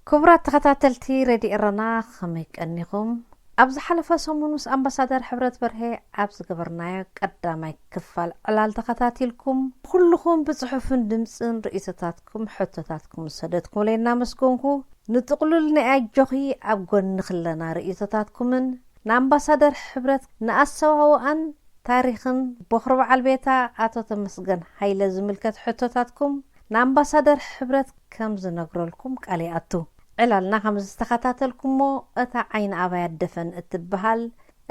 ክቡራት ተኸታተልቲ ሬድዮ ኤረና፣ ከመይ ቀኒኹም? ኣብ ዝሓለፈ ሰሙን ምስ ኣምባሳደር ሕብረት በርሄ ኣብ ዝገበርናዮ ቀዳማይ ክፋል ዕላል ተኸታቲልኩም፣ ኩልኹም ብጽሑፍን ድምጽን ርእይቶታትኩም፣ ሕቶታትኩም ዝሰደድኩምለይ እናመስገንኩ፣ ንጥቕሉል ናይ ኣጆኺ ኣብ ጎንኺ ኣለና ርእይቶታትኩምን ንኣምባሳደር ሕብረት ንኣሰዋውኣን ታሪኽን ቦኽሪ በዓል ቤታ ኣቶ ተመስገን ሃይለ ዝምልከት ሕቶታትኩም ንኣምባሳደር ሕብረት ከም ዝነግረልኩም ቃል ይኣቱ። ዕላልና ከም ዝተኸታተልኩሞ፣ እታ ዓይኒ ኣባይ ኣደፈን እትበሃል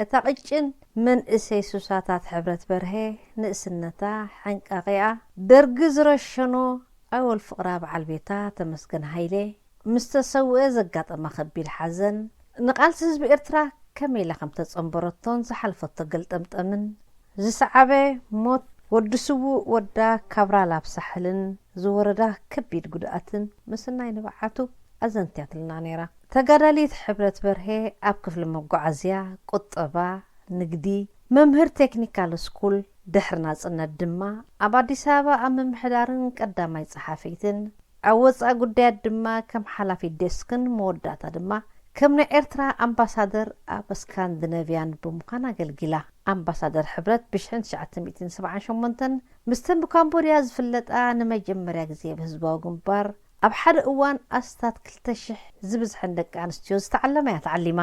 እታ ቅጭን መንእሰይ ሱሳታት ሕብረት በርሄ ንእስነታ፣ ሕንቃቂኣ፣ ደርጊ ዝረሸኖ ኣወል ፍቕራ በዓል ቤታ ተመስገን ሃይለ ምስ ተሰውአ ዘጋጠማ ከቢድ ሓዘን፣ ንቃልሲ ህዝቢ ኤርትራ ከመይ ኢላ ከም ተጸንበረቶን ዝሓልፈቶ ገልጠምጠምን፣ ዝሰዓበ ሞት ወዲ ስዉእ ወዳ ካብራ ላብ ሳሕልን ዝወረዳ ከቢድ ጉድኣትን ምስናይ ንብዓቱ ኣዘንትያትልና ነይራ። ተጋዳሊት ሕብረት በርሄ ኣብ ክፍሊ መጓዓዝያ፣ ቁጠባ፣ ንግዲ፣ መምህር ቴክኒካል ስኩል፣ ድሕሪ ናጽነት ድማ ኣብ ኣዲስ ኣበባ ኣብ ምምሕዳርን ቀዳማይ ጸሓፊትን፣ ኣብ ወጻኢ ጉዳያት ድማ ከም ሓላፊት ዴስክን መወዳእታ ድማ ከም ናይ ኤርትራ ኣምባሳደር ኣብ ስካንዲነቭያን ብምዃን ኣገልጊላ። ኣምባሳደር ሕብረት ብሽሕን ትሽዓተ ሚእትን ሰብዓን ሸሞንተን ምስተን ብካምቦድያ ዝፍለጣ ንመጀመርያ ግዜ ብህዝባዊ ግንባር ኣብ ሓደ እዋን ኣስታት ክልተ ሽሕ ዝብዝሐን ደቂ ኣንስትዮ ዝተዓለማ እያ ተዓሊማ።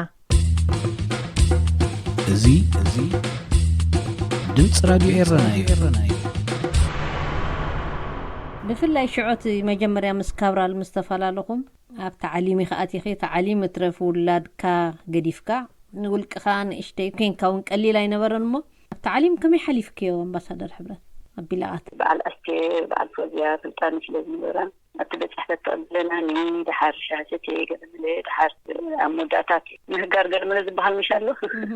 እዚ፣ እዚ ድምፂ ራድዮ ኤረና እዩ። ብፍላይ ሽዖት መጀመርያ ምስ ካብራል ምስ ተፈላለኹም፣ ኣብ ተዓሊም ኢኻ ኣቲኺ፣ ተዓሊም እትረፍ ውላድካ ገዲፍካ፣ ንውልቅኻ ንእሽተይ ኮይንካ እውን ቀሊል ኣይነበረን እሞ፣ ኣብ ተዓሊም ከመይ ሓሊፍክዮ ኣምባሳደር ሕብረት? ኣቢላኣት። በዓል ኣስቴር፣ በዓል ፎዝያ፣ ስልጣን ስለ ዝነበራ፣ ኣብቲ ቤት ጽሕፈት ተቐብለናኒ፣ ደሓር ሻሸቴ ገለመለ፣ ደሓር ኣብ መወዳእታት ምህጋር ገለመለ ዝበሃል ምሽ ኣሎ። እህ።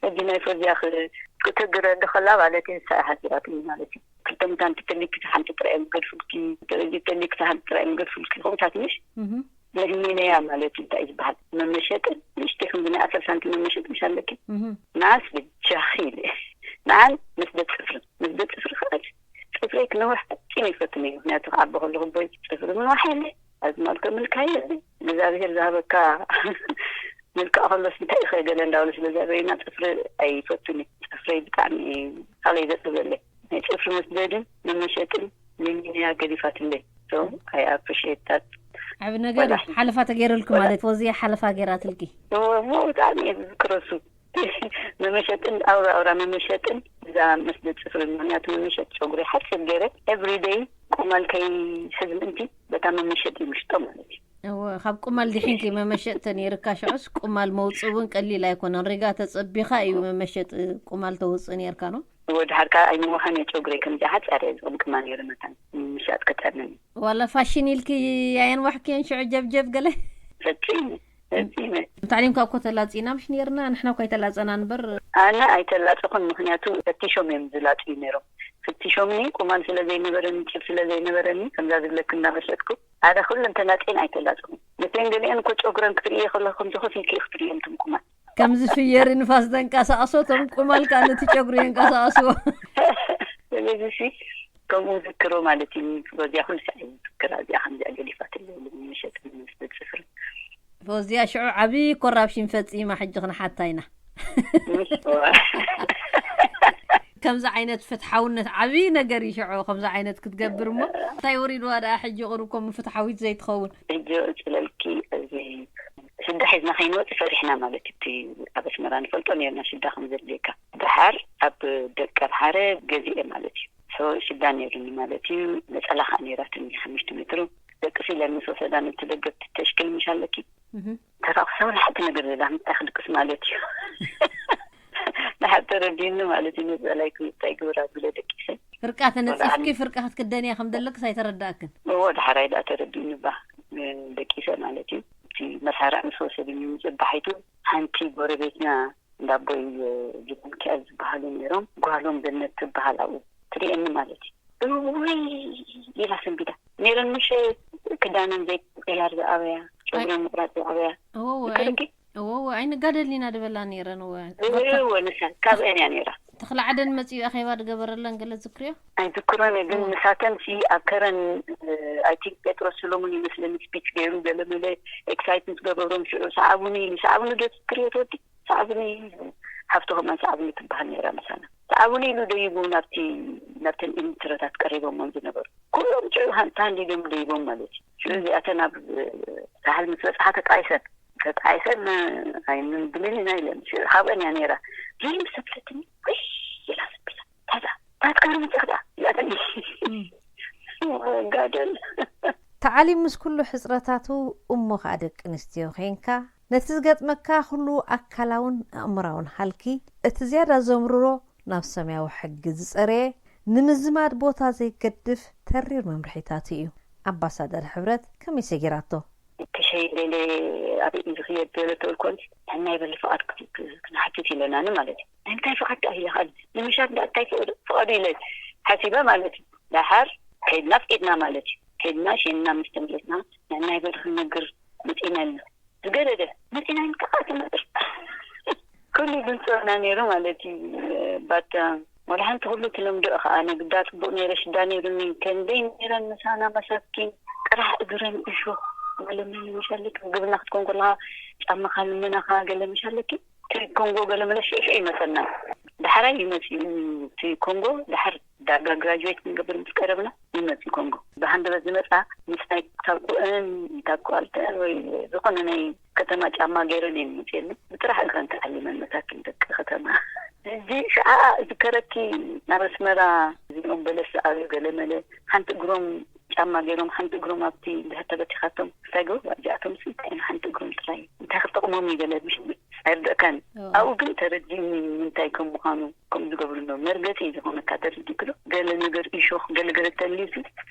ሕጂ ናይ ፎዝያ ክ-፣ ክትግረሉ ከላ ማለት እዩ፣ ንሳ እያ ሓሲባትኒ ማለት እዩ። ክልተ ሙታን ትተሊኪ ሓንቲ ጥራይ እዮም ዝገድፉልኪ፣ ተለዚ ተሊኪ ሓንቲ ጥራይ እዮም ዝገድፉልኪ፣ ከምኡታት ምሽ? እህ። ለህሚነያ ማለት እዩ፣ እንታይ እዩ ዝበሃል? መመሸጥን ንእሽተይ ከምዚ ናይ ዓሰርተ ሳንቲም መመሸጥ ምሽ ኣለኪ? እህ። ንዓስ ብጃኺ ኢለ። ንዓን ምስ ቤት ጽፍሪ፣ ምስ ቤት ጽፍሪ ከኣ ጽፍረይ ክነውሕ ፈጺመ ይፈትን እዩ። ምኽንያቱ ክዓቢ ከለኹ ቦይ ጽፍሪ ምንዋሕ የለ፣ ኣዝማልኮ ምልካይ የለ። እግዚኣብሄር ዝሃበካ ምልካእ ከሎስ እንታይ ኢኸ ገለ እንዳበሉ ስለ ዘዕበዩና ጽፍሪ ኣይፈቱን እዩ። ጽፍረይ ብጣዕሚ እዩ ካልኣይ ዘጽብለለይ። ናይ ጽፍሪ መስደድን መመሸጥን ለሚንያ ገዲፋትለይ። So, I appreciate that። ዓቢ ነገር እዩ። ወላሂ። ሓለፋ ተገይረልኩ ወላ- ማለት፣ ወዚያ ሓለፋ ገይራትልኪ። እዎ፣ እሞ ብጣዕሚ እየ ዝዝክረሱ። መመሸጥን፣ ኣውራ፣ ኣውራ መመሸጥን፣ እዛ መስደድ ጽፍሪ፣ ምኽንያቱ መመሸጥ ጨጉሪ ሓጺር ገይረ፣ everyday ቁማል ከይሕዝ ምእንቲ፣ በታ መመሸጥ ይምሽጦ ማለት እዩ። እወ፣ ካብ ቁማል ድሒንኪ መመሸጥ ተነይርካ፣ ሽዑስ ቁማል መውጽእ እውን ቀሊል ኣይኮነን። ሪጋ ተጸቢኻ እዩ መመሸጥ ቁማል ተውጽእ ነይርካ፣ ኖ? እወ፣ ድሓር ከኣ ኣይምወኻን እየ ጨጉረይ፣ ከምዚኣ ሓጻር እየ ዝቕምቅማ ነይረ መታን፣ ምሻጥ ክጠምን። ዋላ ፋሽን ኢልኪ ኣየንዋሕክዮን ሽዑ ጀብጀብ ገለ? ፈጺመ፣ ፈጺመ። ታዕሊምካ እኮ ተላጺና ምሽ ነይርና፣ ንሕና እኳ ኣይተላጸና እምበር። ኣነ ኣይተላጸኹን፣ ምኽንያቱ ፈቲሾም እዮም ዝላጽዩ ነይሮም። ፈቲሾምኒ፣ ቁማል ስለ ዘይነበረኒ፣ ጭብ ስለ ዘይነበረኒ፣ ከምዛ ዝብለክ እንዳመሸጥኩ፣ ኣነ ኩለን ተላጽየን ኣይተላጸኹን። ነተን ገሊአን እኮ ጨጉረን ክትርእየ ከለኹ፣ ከምዚ ኮፍ ኢልኪ ክትርእየን እቶም ቁማል። ከምዚ ፍየሪ ንፋስ ዘንቀሳቕሶ፣ እቶም ቁማል ከኣ ነቲ ጨጉሪ የንቀሳቕስዎ። ስለዚ ሲ፣ ከምኡ ዝክሮ ማለት እዩ። በዚያ ኩሉ ሳዕ እዩ ዝክራ፣ እዚኣ ከምዚኣ ገዲፋትለይ፣ ምሸጥ ምስ ጽፍሪ። ፎዝያ ሽዑ ዓቢ ኮራፕሽን ፈጺማ፣ ሕጂ ክንሓታ ኢና። ምሽ-፣ ከምዚ ዓይነት ፍትሓውነት ዓቢ ነገር እዩ ሽዑ፣ ከምዚ ዓይነት ክትገብር እሞ። እንታይ ወሪድዋ ደኣ ሕጂ ቁሩብ ከምኡ ፍትሓዊት ዘይትኸውን? ሕጂ ጽለልኪ፣ እዚ ሽዳ ሒዝና ከይንወጽእ ፈሪሕና ማለት እዩ። እቲ ኣብ ኣስመራ ንፈልጦ ነርና ሽዳ ከም ዘድልየካ። ደሓር ኣብ ደቀ ኣምሓረ ገዚኤ ማለት እዩ። ሶ ሽዳ ነይሩኒ ማለት እዩ። ነጸላ ከኣ ነይራትኒ ሓሙሽተ ሜትሮ። ደቅስ ኢለን ምስ ወሰዳ ነቲ ደገ ተሽክል ምሽ ኣለኪ። እህ። ተራቑሰ ወላ ሓንቲ ነገር ዘላ ምንታይ ክድቅስ ማለት እዩ። ንሓብ ተረዲኒ ማለት እዩ። ነጸላይ ክምታይ ግብር ኣቢለ ደቂሰ። ፍርቃ ተነጺፍኪ፣ ወላ ፍርቃ ክትክደንያ ከም ዘለክስ ኣይተረዳእክን? እዎ፣ ድሓራይ ደኣ ተረዲኒ ባ፣ ደቂሰ ማለት እዩ። እቲ መሳርዕ ምስ ወሰድኒ፣ ጽባሒቱ ሓንቲ ጎረቤትና እንዳ ኣቦይ ጅብን ኪያል ዝበሃሉ ነይሮም። ጓሎም ገነት ትበሃል ኣብኡ ትርእየኒ ማለት እዩ። እውይ ኢላ ሰንቢዳ። ነይረን ምሽ ክዳነን ዘይቅያር ዝኣበያ፣ ጨጉረን ምቑራጽ ዝኣበያ። እወ፣ እወ፣ ዝከደኪ? እወ፣ እወ፣ ኣይንጋደል ኢና ድበላ ነይረን፣ እወ። እወ፣ እወ፣ ንሳ ካብአን እያ ነይራ። ተኽለ ዓደን መጺኡ ኣኼባ ዝገበረለን ገለ ዝክርዮ? ኣይዝክሮን እየ፣ ግን ምሳተን ሲ ኣብ ከረን፣ ኣይ ቲንክ፣ ጴጥሮስ ሰሎሙን ይመስለኒ ስፒች ገይሩ፣ ገለ መለ ኤክሳይት ምስ ገበሮም፣ ሽዑ ሰዓቡኒ ኢሉ። ሰዓቡኒ ዶ ትዝክርዮ ትወዲ? ሰዓቡኒ፣ ሃፍቶ ከማን ሰዓቡኒ ትበሃል ነይራ ምሳና። ሰዓቡኒ ኢሉ ደይቡ ናብቲ ናብተን ኢንትረታት ቀሪቦሞን ዝነበሩ ኩሎም፣ ሽዑ ሃንታ እንዲዶም ደይቦም ማለት እዩ። ሽዑ እዚኣተን ኣብ ሳሕል ምስ በፅሓ ተጣይሰን ተጣይሰን ኣይንብልን ኢና ኢለን። ሽዑ ካብአን እያ ነይራ። ሪም ሰብለትኒ ወይ ኢላ ሰብላ። ታዛ ታትካር ምፅኽዳ እዚኣተን ጋደል። ተዓሊም ምስ ኩሉ ሕፅረታቱ፣ እሞ ከዓ ደቂ ኣንስትዮ ኮይንካ፣ ነቲ ዝገጥመካ ኩሉ ኣካላውን ኣእምራውን ሃልኪ፣ እቲ ዝያዳ ዘምርሮ ናብ ሰማያዊ ሕጊ ዝፀረየ፣ ንምዝማድ ቦታ ዘይገድፍ ተሪር መምርሒታት እዩ። ኣምባሳደር ሕብረት ከመይ ሰጊራቶ? ክሸይደለ ኣበይ እዩ ዝኽየድ ዘሎ ተበልኮን፣ ንሕና ይበል ፍቓድ ክ- ክ- ክንሓትት ኢለናኒ ማለት እዩ። እንታይ ፍቓድ ደኣ ኢለ ኸ ንምሻት ደኣ እንታይ ፍቕዱ ፍቓዱ ኢለ ሓሲበ ማለት እዩ። ደሓር ከይድና ፍቂድና ማለት እዩ። ከይድና ሸይንና ምስ ተመለስና ንሕና ይበል ክንነግር መፂእና ኢልና ዝገደደ መፂና ኢልካ ከዓ ትነጥር ኩሉ ድምፅና ነይሩ ማለት እዩ። ባታ ወላ ሓንቲ ኩሉ ትለምዶ ከዓ ነግዳ ፅቡቅ ነይረ ሽዳ ነይሩኒ። ከንደይ ነይረን ምሳና መሳኪን ጥራሕ እግረን እሾ ገለ መለ ምሻለኪ ምግብና ክትኮን ከለካ ጫማካ ልመናካ ገለ ምሻለኪ ኮንጎ ገለ መለ ሽዑ ሽዑ ይመፀና ዳሕራይ ይመፅኡ እቲ ኮንጎ ዳሕር ዳርጋ ግራጅዌት ክንገብር ምስ ቀረብና ይመፅኡ ኮንጎ ብሃንደበት ዝመፃ ምስ ናይ ታኩእን ታኩኣልተን ወይ ዝኾነ ናይ ከተማ ጫማ ገይረን እየን መፅየኒ ብጥራሕ እግረን ተዓሊመን መሳኪን ደቂ ከተማ ሕጂ ሸዓ ዝከረኪ ናብ ኣስመራ እዚኦም በለስ ዝኣብዩ ገለ መለ ሓንቲ እግሮም ጫማ ገይሮም ሓንቲ እግሮም ኣብቲ ድሕር ተበቲኻቶም እንታይ ገቡ እዚኣቶም እንታይ ሓንቲ እግሮም ጥራይ እንታይ ክጠቕሞም እዩ ገለ ኣይርደእካን ኣብኡ ግን ተረዲእኒ ንምንታይ ከም ምዃኑ ከም ዝገብሩ ነው መርገፂ ዝኾነካ ተረዲእክዶ ገለ ነገር ኢሾኽ ገለ ገለ ተልዩሲ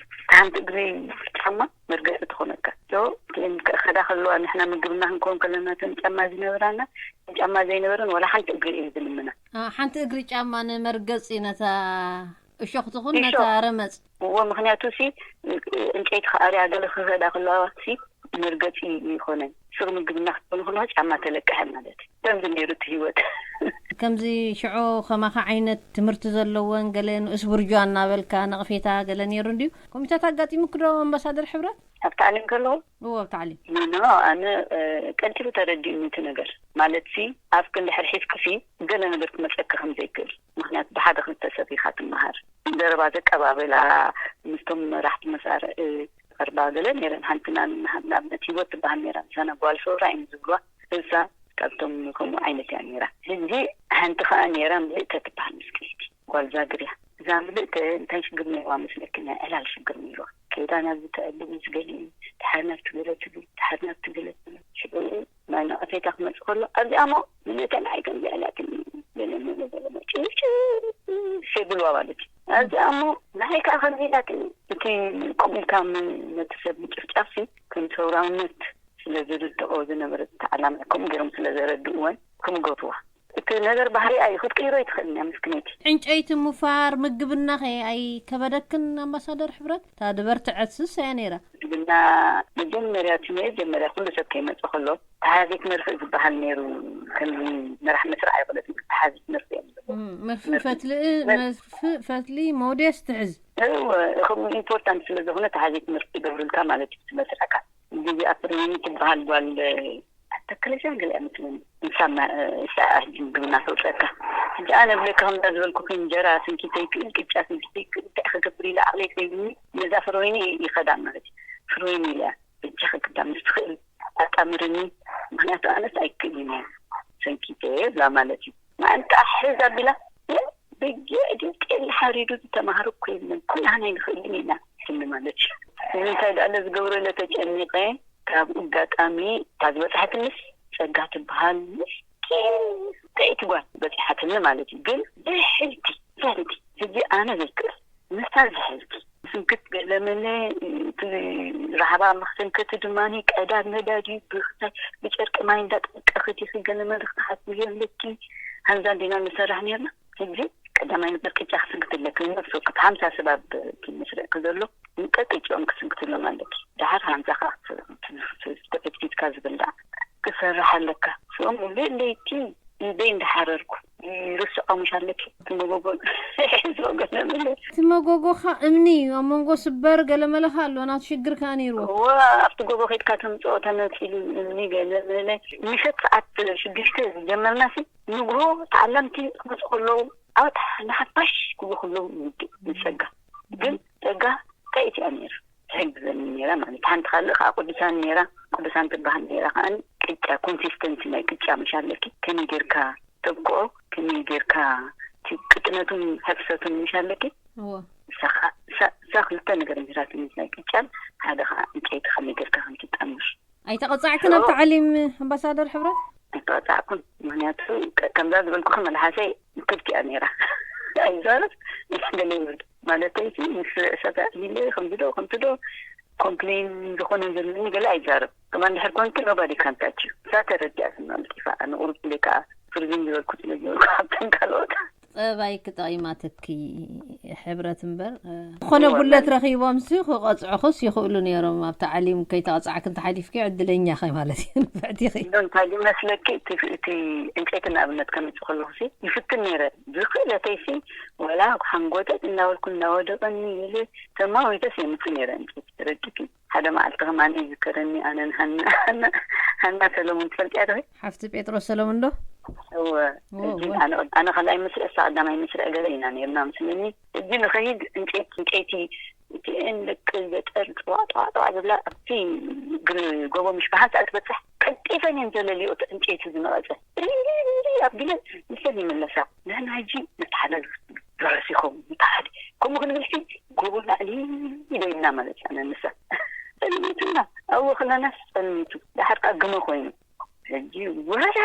ሓንቲ እግሪ ጫማ መርገፂ ትኾነካ ከዳ ከለዋ ንሕና ምግብና ክንከውን ከለና ተን ጫማ ዝነበራና ጫማ ዘይነበረን ዋላ ሓንቲ እግሪ እየን ዝልምና ሓንቲ እግሪ ጫማ ንመርገፂ ነታ እሾኽ ትኹን ነታ ረመፅ እዎ ምክንያቱ ሲ እንጨይቲ ከኣርያ ገለ ክኸዳ ከለዋ ሲ መርገፂ ይኮነን ስሩ ምግብና ክትኮኑ ከለዋ ጫማ ተለቅሐ ማለት እዩ ከምዚ ነይሩ እቲ ህይወት ከምዚ ሽዑ ከማኻ ዓይነት ትምህርቲ ዘለወን ገለ ንኡስ ብርጁ እናበልካ ነቕፌታ ገለ ነይሩ እንድዩ ከምታት ኣጋጢሙክ ዶ ኣምባሳደር ሕብረት ኣብ ታዕሊም ከለኹ እዎ ኣብ ታዕሊም ኖ ኣነ ቀልጢፉ ተረዲኡኒ እቲ ነገር ማለት ሲ ኣፍኪ እንድሕር ሒዝኪ ሲ ገለ ነገር ክመፀኪ ከም ዘይክእል ምክንያቱ ብሓደ ክልተ ሰብ ኢካ ትመሃር ዘረባ ዘቀባበላ ምስቶም መራሕቲ መሳርዒ ዝቐርባ ገለ ነይረን ሓንቲ ንኣብነት ሂወት ትበሃል ነይራ ምሳና ጓል ሰውራ እዮም ዝብልዋ እሳ ካብቶም ከምኡ ዓይነት እያ ነይራ ሕጂ ሓንቲ ከዓ ነይራ ምልእተ ትበሃል ምስክይቲ ጓል ዛግር እያ እዛ ምልእተ እንታይ ሽግር ነይርዋ መስለክን ናይ ዕላል ሽግር ነይርዋ ከይዳ ናብዚ ተዕሊ ምስ ገሊኡ ድሓር ናብቲ ገለ ትብል ድሓር ናብቲ ገለ ትብል ሽዑ ናይ ነቐፌታ ክመፅእ ከሎ ኣብዚኣ እሞ ምልእተ ንዓይ ከምዚኣ ኢላትኒ ገለ ገለ ገለ ጭፍጭፍ ይብልዋ ማለት እዩ ኣብዚኣ እሞ ንዓይ ከዓ ከምዚ ኢላትኒ እቲ ከምኡ ኢልካ ነቲ ሰብ ምጭፍጫፍ ከም ሰውራውነት ስለ ዝርድኦ ዝነበረ እቲ ዓላማ ከምኡ ገይሮም ስለ ዘረድእወን ክምገትዋ እቲ ነገር ባህሪኣ እዩ ክትቅይሮ ይትኽእል እያ ምስክነይቲ ዕንጨይቲ ምፋር ምግብና ኸ ኣይከበደክን ኣምባሳደር ሕብረት እታ ድበርትዐት ስስ እያ ነይራ ምግብና መጀመርያ እቲ መጀመርያ ኩሉ ሰብ ከይመፀ ከሎ ተሓዚት መርፍእ ዝበሃል ነይሩ ከምዚ መራሕ መስርዕ ኣይኮነትን ተሓዚት መርፍእ እዮም መርፍእ ፈትሊ መርፍእ ፈትሊ ሞዴስ ትሕዝ እወ ከምኡ ኢምፖርታንት ስለ ዝኾነ ተሓዚት መርፍእ ይገብሩልካ ማለት እዩ መስርዕካ ግዜ ኣፍርኒ ትበሃል ጓል ኣተክለሻን ገሊኣ ምስለኒ ንሳ እሳ ሕጂ ምግብና ተውፀካ ሕጂ ኣነ ብለካ ከምዛ ዝበልኩ እንጀራ ስንኪተይ ክእል ቅጫ ስንኪተይ ክእል እንታይ ክገብር ኢለ ዓቕለይ ከይብኒ ነዛ ፍርወይኒ ይኸዳ ማለት እዩ ፍርወይኒ ኢለ በጃኺ ክዳ ምስ ትኽእል ኣጣምርኒ ምክንያቱ ኣነስ ኣይክእልን እየ ሰንኪተ ብላ ማለት እዩ ማእንጣ ሕዝ ኣቢላ በጊዕ ድንቄል ሓሪዱ ዝተማሃረ እኮ የለን ኩላህና ኣይንኽእልን ኢና ትብሊ ማለት እዩ ንምንታይ ደኣ ዝገብሮ ኢለ ተጨኒቐ ካብ ኣጋጣሚ እታ ዝበፅሐትንስ ፀጋ ትበሃል ምስኪን ጥዕይቲ ጓል በፂሓትኒ ማለት እዩ ግን ብሕልቲ ዘንቲ ሕጂ ኣነ ዘይክእል ንሳ ዝሕልቲ ስንክት ገለመለ እቲ ራህባ መክሰንከቲ ድማ ቀዳድ ነዳዲ ብክሳይ ብጨርቂ ማይ እንዳጠቀኺ ዲኺ ገለመለ ክትሓስብዮ ኣለኪ ሃንዛ እንዲና ንሰርሕ ነርና ሕጂ ቀዳማይ ነገር ቅጫ ክስንክት ኣለኪ ነብሱ ክት ሓምሳ ሰብ ኣብ እቲ መስርዕኪ ዘሎ ቀቅጭኦም ክስንክትሎም ኣለኪ ደሓር ሃንዛ ከዓ ክትፍትፊትካ ዝብል ደኣ ክሰርሕ ኣለካ ሽኦም ሙሉእ ለይቲ ኢደይ እንዳሓረርኩ ይርስዖ ፋሙሽ ኣለኪ፣ እቲ መጎጎ ሒዞ ገለ መለ። እቲ መጎጎ ኸ እምኒ እዩ፣ ኣብ መንጎ ስበር ገለ መለ ኸ ኣሎ፣ ናቱ ሽግር ከኣ ነይርዎ። እወ፣ ኣብቲ ጎቦ ከድካ ተምፅኦ ተነፂሉ እምኒ ገለ መለ። ምሸት ሰዓት ሽዱሽተ ዝጀመርና ሲ ንግሆ ተዓለምቲ ክመፁ ከለዉ ኣብ ንሓፋሽ ክብሉ ከለዉ ይውድእ ንፀጋ። ግን ፀጋ እንታይ እቲ ነይሩ ትሕግዘኒ ነይራ ማለት ሓንቲ ካልእ ከዓ ቅዱሳን ነይራ። ቅዱሳን ትበሃል ነይራ ከዓ ቅጫ ኮንሲስተንሲ ናይ ቅጫ ምሽ ኣለኪ ከመይ ጌርካ ተብክኦ ከመይ ጌርካ እቲ ቅጥነቱን ሕፍሰቱን ምሽ ኣለኪ እወ እሳ ከዓ- እሳ- እሳ ክልተ ነገር ምሽራት ምስ ናይ ቅጫን ሓደ ከዓ ዕንጨይቲ ከመይ ጌርካ ከምትጠምር ኣይተቐጻዕትን ኣብቲ ዓሊም ኣምባሳደር ሕብረት? ኣይተቐጻዕኩን። ምክንያቱ ከ- ከምዛ ዝበልኩኺ መልሓሰይ ክብቲ እያ ነይራ። ኣይዛረብ ገለ ይብል ማለተይ ሲ ምስ ርእሰተ ኢለ ከምዚ ዶ ከምቲ ዶ ኮምፕሌን ዝኾነ ዘለኒ ገለ ኣይዛረብ። ከማ እንድሕር ኮንኪ ኖባዲ ካንታች እዩ እሳ ተረዲኣትና ልጢፋ ኣነ ቁሩብ ኢለ ከዓ ቱሪዝም ዝበልኩ ስለ ዝበልኩ ካብተን ካልኦት ጸባይ ክጠቒማትኪ ሕብረት እምበር ዝኾነ ጉለት ረኺቦምሲ ክቐጽዑኽስ ይኽእሉ ነይሮም። ኣብቲ ዓሊም ከይተቐጻዕኪ እንተሓሊፍኪ ዕድለኛ ኸ ማለት እዩ። ንፍዕቲ ኸ እንታይ ይመስለኪ እቲ ዕንጨይቲ ንኣብነት ከምጽእ ከለኹሲ ይፍትን ነይረ። ብኽእለተይሲ ወላ ሓንጎጠጥ እናበልኩ እናወደቐኒ ኢለ ተማዊተስ የምጽእ ነይረ ዕንጨይቲ። ተረዲኪ? ሓደ መዓልቲ ከማን ይዝከረኒ ኣነን ሃና ሃና ሰለሙን ትፈልጥያ ዶ? ሓፍቲ ጴጥሮስ ሰለሙን ዶ? እወ እዚ ኣነ ኣነ ካልኣይ ምስርዕ እሳ ቀዳማይ ምስርዕ ገለ ኢና ነርና መስለኒ። እዚ ንኸይድ እንጨይቲ እንጨይቲ እቲአን ደቂ ገጠር ጥዋዕ ጥዋዕ ጥዋዕ ዝብላ ኣብቲ እግሪ ጎቦ ምሽ ብሓንሳእ ትበፅሕ ቀልጢፈን እየን ዘለልኦ እቲ ዕንጨይቲ ዝነቐፀ ሪሪሪ ኣቢለን ንሰን ይምለሳ። ንሕና ሕጂ ንተሓላለፍ ርሑስ ይኸውን ንተሓደ ከምኡ ክንብል ሲ ጎቦ ላዕሊ ኢለ ኢልና ማለት እያ ነንሳ ጸልሚቱና ኣብኡ ክለናስ ጸልሚቱ ድሓር ከዓ ግመ ኮይኑ ሕጂ ወራ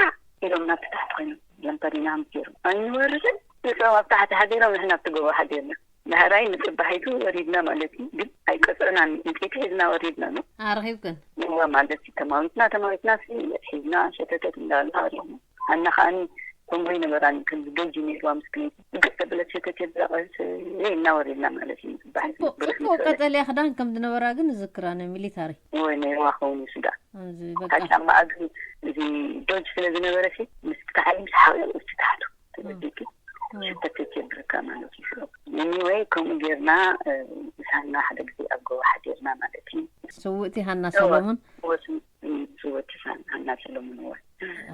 ኢሎም ናብቲ ታሕቲ ኮይኖም ላምፓዲና ምስ ገይሮም ኣይንወርድን ንሶም ኣብ ታሕቲ ሓዲሮም ንሕና ኣብቲ ጎቦ ሓዲርና ዳሕራይ ንፅባሒቱ ወሪድና ማለት እዩ ግን ኣይቀፅዕናን ዕንፀይቲ ሒዝና ወሪድና ነው ኣረኺብክን እዋ ማለት እዩ ተማዊትና ተማዊትና ሲ ሒዝና ሸተተት እንዳበልና ወሪድና ኣና ከዓኒ ኮንጎይ ነበራኒ ከምዚ ገጂ ነይርዋ ምስክነይቲ ብግዕ ተበለት ሸተት የብላ ቀስ ኢልና ወሪድና ማለት እዩ ንፅባሒቱ ጽቡቅ ብርህ ጽቡቅ ምስበለ ቀጠልያ ክዳን ከም ዝነበራ ግን እዝክራ ነ ሚሊታሪ እወ ነይርዋ ኸውን እዩ ስጋ እዚ በቃ ሓጫማ ኣግሪ እዚ ዶጅ ስለ ዝነበረ ሲ ምስ ተዓሊም ሰሓቕ እዩ እስቲ ታሕቱ ተበዲኪ ሽተት የብልካ ማለት እዩ። Anyway ከምኡ ጌርና ምሳና ሓደ ግዜ ኣብ ጎቦ ሓዲርና ማለት እዩ። ስውእቲ ሃና ሰሎሙን ወስን ስወቲ ሃና ሰሎሙን እወ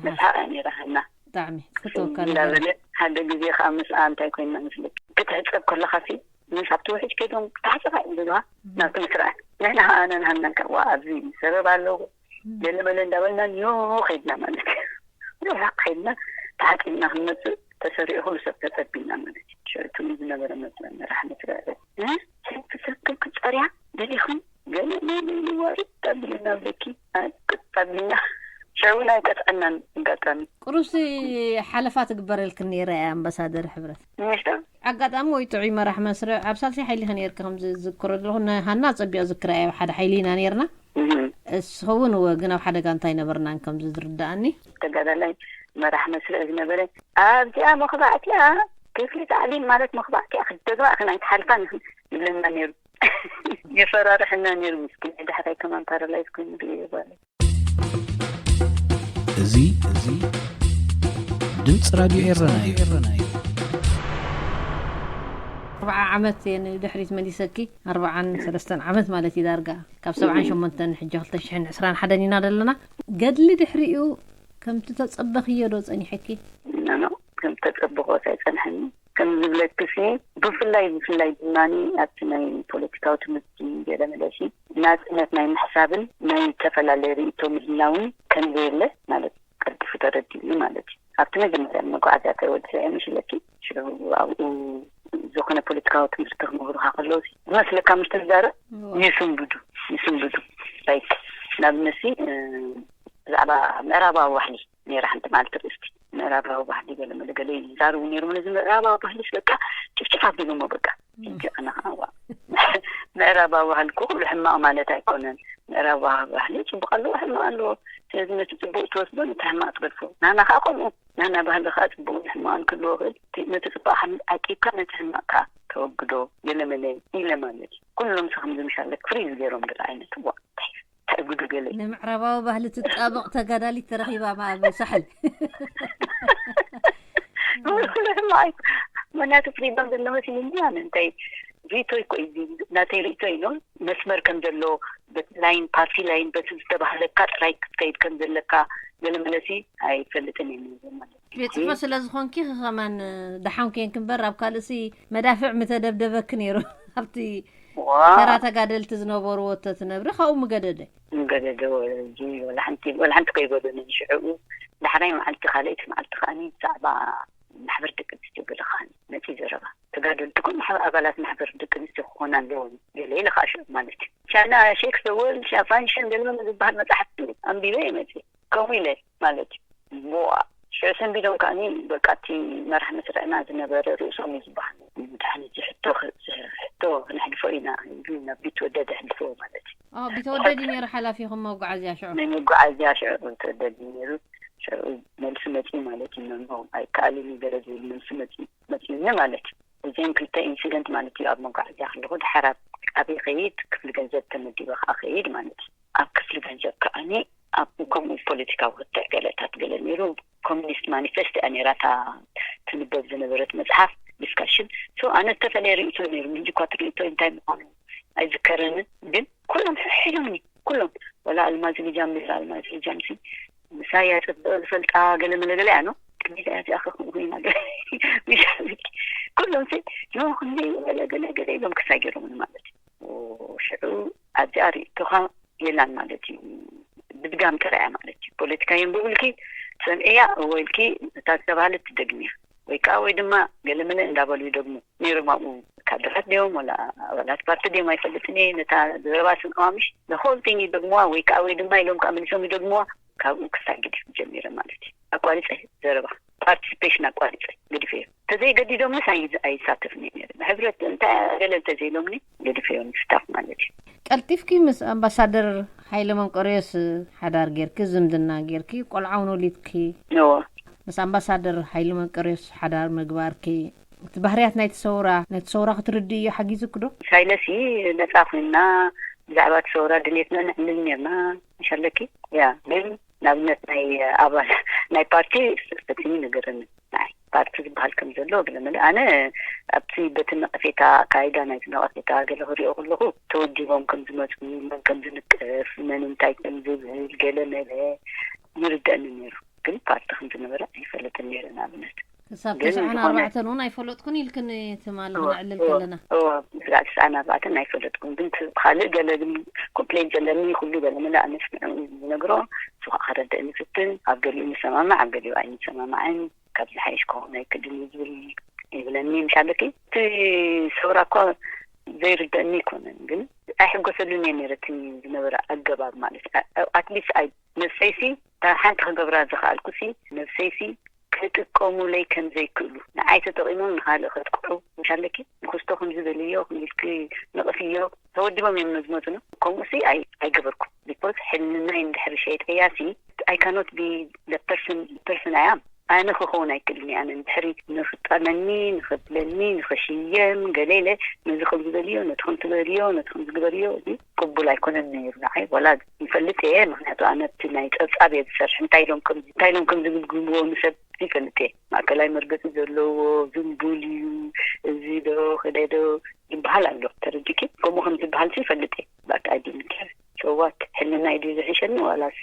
መስሓቅ እያ ነይራ ሃና ብጣዕሚ ክትወካ ነገር እንዳበለ ሓደ ግዜ ከዓ ምስኣ እንታይ ኮይና መስለኪ ክትሕፀብ ከለካ ሲ ምስ ኣብቲ ውሕጅ ከይዶም ክትሓፀባ እዮም ዝብልዋ ናብቲ ምስርዐን ንሕና ከዓ ኣነን ሃናን ከዓ ዋ ኣብዚ ሰበብ ኣለዎ ገለ መለ እንዳበልና ኒዮ ከይድና ማለት እዩ። ርሕቅ ከይድና ተሓፂብና ክንመፅእ ተሰሪዑ ኩሉ ሰብ ተፀቢና ማለት እዩ። ሽዑ እቲ ዝነበረ መፅእ መራሕ መስርዕ ሰብ ክሰክም ክፀርያ ደሊኹም ገለ መለ ይዋርድ ኣቢልና ብለኪ ቅጥ ኣቢልና ሽዑ እውን ኣይቀፅዐናን ኣጋጣሚ። ቁሩብሲ ሓለፋ ትግበረልክን ነይራ እያ ኣምባሳደር ሕብረት። ምሽታ ኣጋጣሚ ወይ ጥዑይ መራሕ መስርዕ ኣብ ሳልሳይ ሓይሊ ከ ነይርኪ ከምዚ ዝዝክሮ ዘለኹ ንሃና ጸቢቕ ዝክራ እየ ኣብ ሓደ ሓይሊ ኢና ነይርና እህ፣ እስኸ እውን እወ ግን ኣብ ሓደጋ እንታይ ነበርናን ከምዚ ዝርድኣኒ ተጋዳላይ መራሕ መስርዕ ዝነበረ ኣብዚኣ መኽባእቲኣ ክፍሊ ታዕሊም ማለት መኽባእቲኣ ክደግማ እኽን ኣይትሓልፋን እኽን ይብለና ነይሩ። የፈራርሐና ነይሩ ምስኪን። ናይ ዳሕራይ ከማን ፓራላይዝ ኮይኑ ርእየ ጓለይ። እዚ እዚ ድምፂ ራድዮ ኤረና እዩ። ኣርብዓ ዓመት እየ ንድሕሪት መሊሰኪ ኣርብዓን ሰለስተን ዓመት ማለት እዩ ዳርጋ ካብ ሰብዓን ሸሞንተን ሕጂ ክልተ ሽሕን ዕስራን ሓደን ኢና ዘለና ገድሊ ድሕሪኡ ከምቲ ተጸበኽዮ ዶ ጸኒሐኪ? ኖ ኖ ከም ተጸብኾ ኣይጸንሐኒ ከም ዝብለኪ ሲ ብፍላይ ብፍላይ ድማ ኣብቲ ናይ ፖለቲካዊ ትምህርቲ ገለ መለሲ ናጽነት ናይ ምሕሳብን ናይ ዝተፈላለየ ርእይቶ ምህላውን ከም ዘየለ ማለት ቀልጢፉ ተረዲኡኒ ማለት እዩ። ኣብቲ መጀመርያ መጓዓዝያ ተወዲዐ ምሽ ኢለኪ ሽዑ ኣብኡ ዝኾነ ፖለቲካዊ ትምህርቲ ክምህሩኻ ከለዉ ዝመስለካ ምሽ ተዛረብ ይስንብዱ ይስንብዱ ላይክ ንኣብነት ብዛዕባ ምዕራባዊ ባህሊ ነይራ ሓንቲ መዓልቲ ርእስቲ ምዕራባዊ ባህሊ ገለ መለ ገለ ይዛረቡ ነይሮም ነዚ ምዕራባዊ ባህሊ በቃ ጭፍጭፍ ኣቢሎሞ በቃ ሕጂ ኣነ ከዓ ዋ ምዕራባዊ ባህሊ እኮ ኩሉ ሕማቕ ማለት ኣይኮነን ምዕራባዊ ባህሊ ፅቡቅ ኣለዎ ሕማቕ ኣለዎ ስለዚ ነቲ ፅቡቅ ትወስዶ ነቲ ሕማቕ ትገድፎ ናና ከዓ ከምኡ ናና ባህሊ ከዓ ፅቡቅን ሕማቕን ክህልዎ ይኽእል ነቲ ፅቡቅ ዓቂብካ ነቲ ሕማቕ ከዓ ተወግዶ ገለ መለ ኢለ ማለት እዩ ኩሎም ሰ ከምዚ ምሻለ ፍሪዝ ገይሮም ገለ ዓይነት ዋ ተዕግዱ ገለ ንምዕራባዊ ባህሊ ትጣበቕ ተጋዳሊት ተረኺባ ኣብ ሳሕል ምክንያቱ ፍሪዶም ዘሎ መሲሉኒ። ኣነ እንታይ ሪእቶይ እኮ እዩ፣ ናተይ ሪእቶይ ነው። መስመር ከም ዘሎ በቲ ላይን፣ ፓርቲ ላይን፣ በቲ ዝተባህለካ ጥራይ ክትከይድ ከም ዘለካ ገለ መለሲ ኣይፈልጥን እየ ማለት እዩ። ቤት ጽሕፈት ስለ ዝኾንኪ ከማን ደሓን ኮንኪ እምበር ኣብ ካልእሲ መዳፍዕ ምተደብደበኪ ነይሩ። ኣብቲ ዋ ተራ ተጋደልቲ ዝነበርዎ ተትነብሪ ካብኡ ምገደደ። ምገደደ ወላ ሓንቲ ወላ ሓንቲ ከይበሉኒ ሽዕኡ። ዳሕራይ መዓልቲ፣ ካልኣይቲ መዓልቲ ከዓኒ ብዛዕባ ማሕበር ደቂ ኣንስትዮ ገለ ከዓኒ መፂ ዘረባ። ተጋደልቲ ኩሉ ማሕበር፣ ኣባላት ማሕበር ደቂ ኣንስትዮ ክኾና ኣለዎም ገለ ኢለ ከዓ ሽዑ ማለት እዩ። ቻና ሼክ ዘወል ሻፋንሽን ገለ ዝበሃል መፅሓፍቲ ኣንቢበ እየ መፅእ። ከምኡ ኢለ ማለት እዩ። ቦዋ ሽዑ ሰንቢዶም ከዓኒ በቃ እቲ መራሕ መስርዕና ዝነበረ ርእሶም እዩ ዝበሃል። ድሓን እዚ ሕቶ ክ- ሕቶ ክነሕልፎ ኢና ኢሉ ናብ ቢትወደድ ኣሕልፎ ማለት እዩ። ኦ ቢተወደድ እዩ ነይሩ ሓላፊኹም መጓዓዝያ ሽዑ። ናይ መጓዓዝያ ሽዑ ተወደድ እዩ ነይሩ። ሽዑ መልሲ መፂኡ ማለት እዩ። ኖ ኣይከኣልን እዩ ገለ ዝብል መልሲ መፂኡ መፂኡኒ ማለት እዩ። እዚኦም ክልተ ኢንሲደንት ማለት እዩ። ኣብ መጓዓዝያ ከለኹ ድሓር ኣብ ዓብዪ ከይድ ክፍሊ ገንዘብ ተመዲበ ከዓ ከይድ ማለት እዩ። ኣብ ክፍሊ ገንዘብ ከዓኒ ኣብ ከምኡ ፖለቲካዊ ክትዕ ገለታት ገለ ነይሩ። ኮሚኒስት ማኒፌስት እያ ነይራ እታ ትንበብ ዝነበረት መፅሓፍ ዲስካሽን። ሶ ኣነ ዝተፈለየ ርእይቶ ነይሩ። ምንጂ እኳ እቲ ርእይቶ እንታይ ምዃኑ ኣይዝከረንን፣ ግን ኩሎም ሕሒዶምኒ። ኩሎም ወላ ኣልማዝ ሊጃም ነይራ። ኣልማዝ ሊጃም ሲ ምሳይ እያ ፅብቅ ዝፈልጣ ገለ መለ ገለ እያ ነው ቅድሚት እያ እዚኣ ከኽም ኮይና ገለ ሚሻ ኩሎም ሲ ኖ ክንደይ ገለ ገለ ገለ ኢሎም ክሳይ ገይሮምኒ ማለት እዩ። ሽዑ ኣብዚኣ ርእይቶኻ የላን ማለት እዩ። ብድጋም ጥራያ ማለት እዩ። ፖለቲካ የንብብልኪ ትሰምዕያ እወ ኢልኪ እታ ዝተባህለት ትደግምያ ወይ ከዓ ወይ ድማ ገለመለ እንዳበሉ ይደግሙ ነይሮም። ኣብኡ ካድራት ድዮም ወላ ኣባላት ፓርቲ ድዮም ኣይፈልጥን እየ። ነታ ዘረባ ስምዕዋ ምሽ ንሆል ቲንግ ይደግሙዋ ወይ ከዓ ወይ ድማ ኢሎም ከዓ መሊሶም ይደግሙዋ። ካብኡ ክሳግድ ጀሚረ ማለት እዩ። ኣቋሪፀ ዘረባ ፓርቲሲፔሽን ኣቋሪፀ ገዲፈዮ። ተዘይገዲዶምስ ኣይ- ኣይሳተፍን እየ ነይረ። ብሕብረት እንታይ ገለ እንተዘይሎምኒ ገዲፈዮ ንስታፍ ማለት እዩ። ቀልጢፍኪ ምስ ኣምባሳደር ሃይለ መንቀርዮስ ሓዳር ጌርኪ ዝምድና ጌርኪ ቆልዓ እውን ወሊድኪ። እዎ ምስ ኣምባሳደር ሃይለ መንቀርዮስ ሓዳር ምግባርኪ እቲ ባህርያት ናይቲ ሰውራ ነቲ ሰውራ ክትርድእዮ ሓጊዙኪ ዶ? ሳይለሲ ነፃ ኮይንና ብዛዕባ እቲ ሰውራ ድሌትና ነዕልል ነርና። መሻለኪ ያ ግን ንኣብነት ናይ ኣባል ናይ ፓርቲ ፈፂሙ ነገረኒ። ናይ ፓርቲ ዝበሃል ከም ዘሎ ገለ መለ ኣነ ኣብቲ በቲ ነቐፌታ ኣካይዳ ናይቲ ነቐፌታ ገለ ክሪኦ ከለኹ ተወዲቦም ከም ዝመፁ መን ከም ዝንቅፍ መን እንታይ ከም ዝብል ገለ መለ ይርደአኒ ነይሩ። ግን ፓርቲ ከም ዝነበረ ኣይፈልጥን ነይረ። ንኣብነት ክሳብ ግን ተስዓን ዝኾነ- ኣርባዕተን እውን ኣይፈለጥኩን ኢልክን ትማሊ እወ፣ ክነዕልል እወ፣ ከለና እወ፣ ስጋዕ ተስዓን ኣርባዕተን ኣይፈለጥኩን። ግን ቲ- ካልእ ገለ ግን ኮምፕሌን ዘለኒ ኩሉ ገለ መለ ኣነስምዑ ዝነግሮ ስኻ ከረድእኒ ፍትን ኣብ ገሊኡ ንሰማማዕ ኣብ ገሊኡ ኣይንሰማማዕን። ካብ ዝሓይሽ ክኸውን ኣይክእልን እዩ ዝብል ይብለኒ። ምሻለኪ እቲ ሰውራ እኳ ዘይርደእኒ ኣይኮነን ግን ኣይሕጎሰሉን እየ ነይረ። እቲ ዝነበረ ኣገባብ ማለት ኣትሊስት ኣይ ነብሰይሲ ሓንቲ ክገብራ ዝኽኣልኩሲ ነብሰይሲ ክጥቀሙለይ ከም ዘይክእሉ ንዓይ ተጠቒሞም ንኻልእ ከጥቅዑ። ምሻለኪ ንክስቶ ከም ዝበልዮ ክልልኪ ንቕፍዮ ተወዲቦም እዮም ዝመፁ ነው። ከምኡ ሲ ኣይ- ኣይገበርኩም ቢኮዝ ሕልናይ እንድሕሪ ሸይጠያ ሲ ኣይ ካኖት ቢ ፐርሰን ፐርሰን ኣያም ኣነ ክኸውን ኣይክእልን እየ። ኣነ እንድሕሪ ንክጠመኒ ንክብለኒ ንክሽየም ገለ ኢለ ነዚ ከም ዝበልዮ ነቲ ከም ትበልዮ ነቲ ከም ዝግበርዮ እዚ ቅቡል ኣይኮነን ነይሩ ንዓይ። ዋላ ይፈልጥ እየ ምክንያቱ ኣነ ኣብቲ ናይ ፀብፃብ እየ ዝሰርሕ። እንታይ ኢሎም ከም እንታይ ኢሎም ከም ዝግምግምዎ ንሰብ ይፈልጥ እየ። ማእከላይ መርገፂ ዘለዎ ዝንቡል እዩ እዚ ዶ ከደ ዶ ይበሃል ኣሎ። ተረዲኪ ከምኡ ከም ዝበሃል ሲ ይፈልጥ እየ። ባት ኣይ ዲንት ኬር ሰዋት ሕልናይ ድዩ ዝሕሸኒ ዋላስ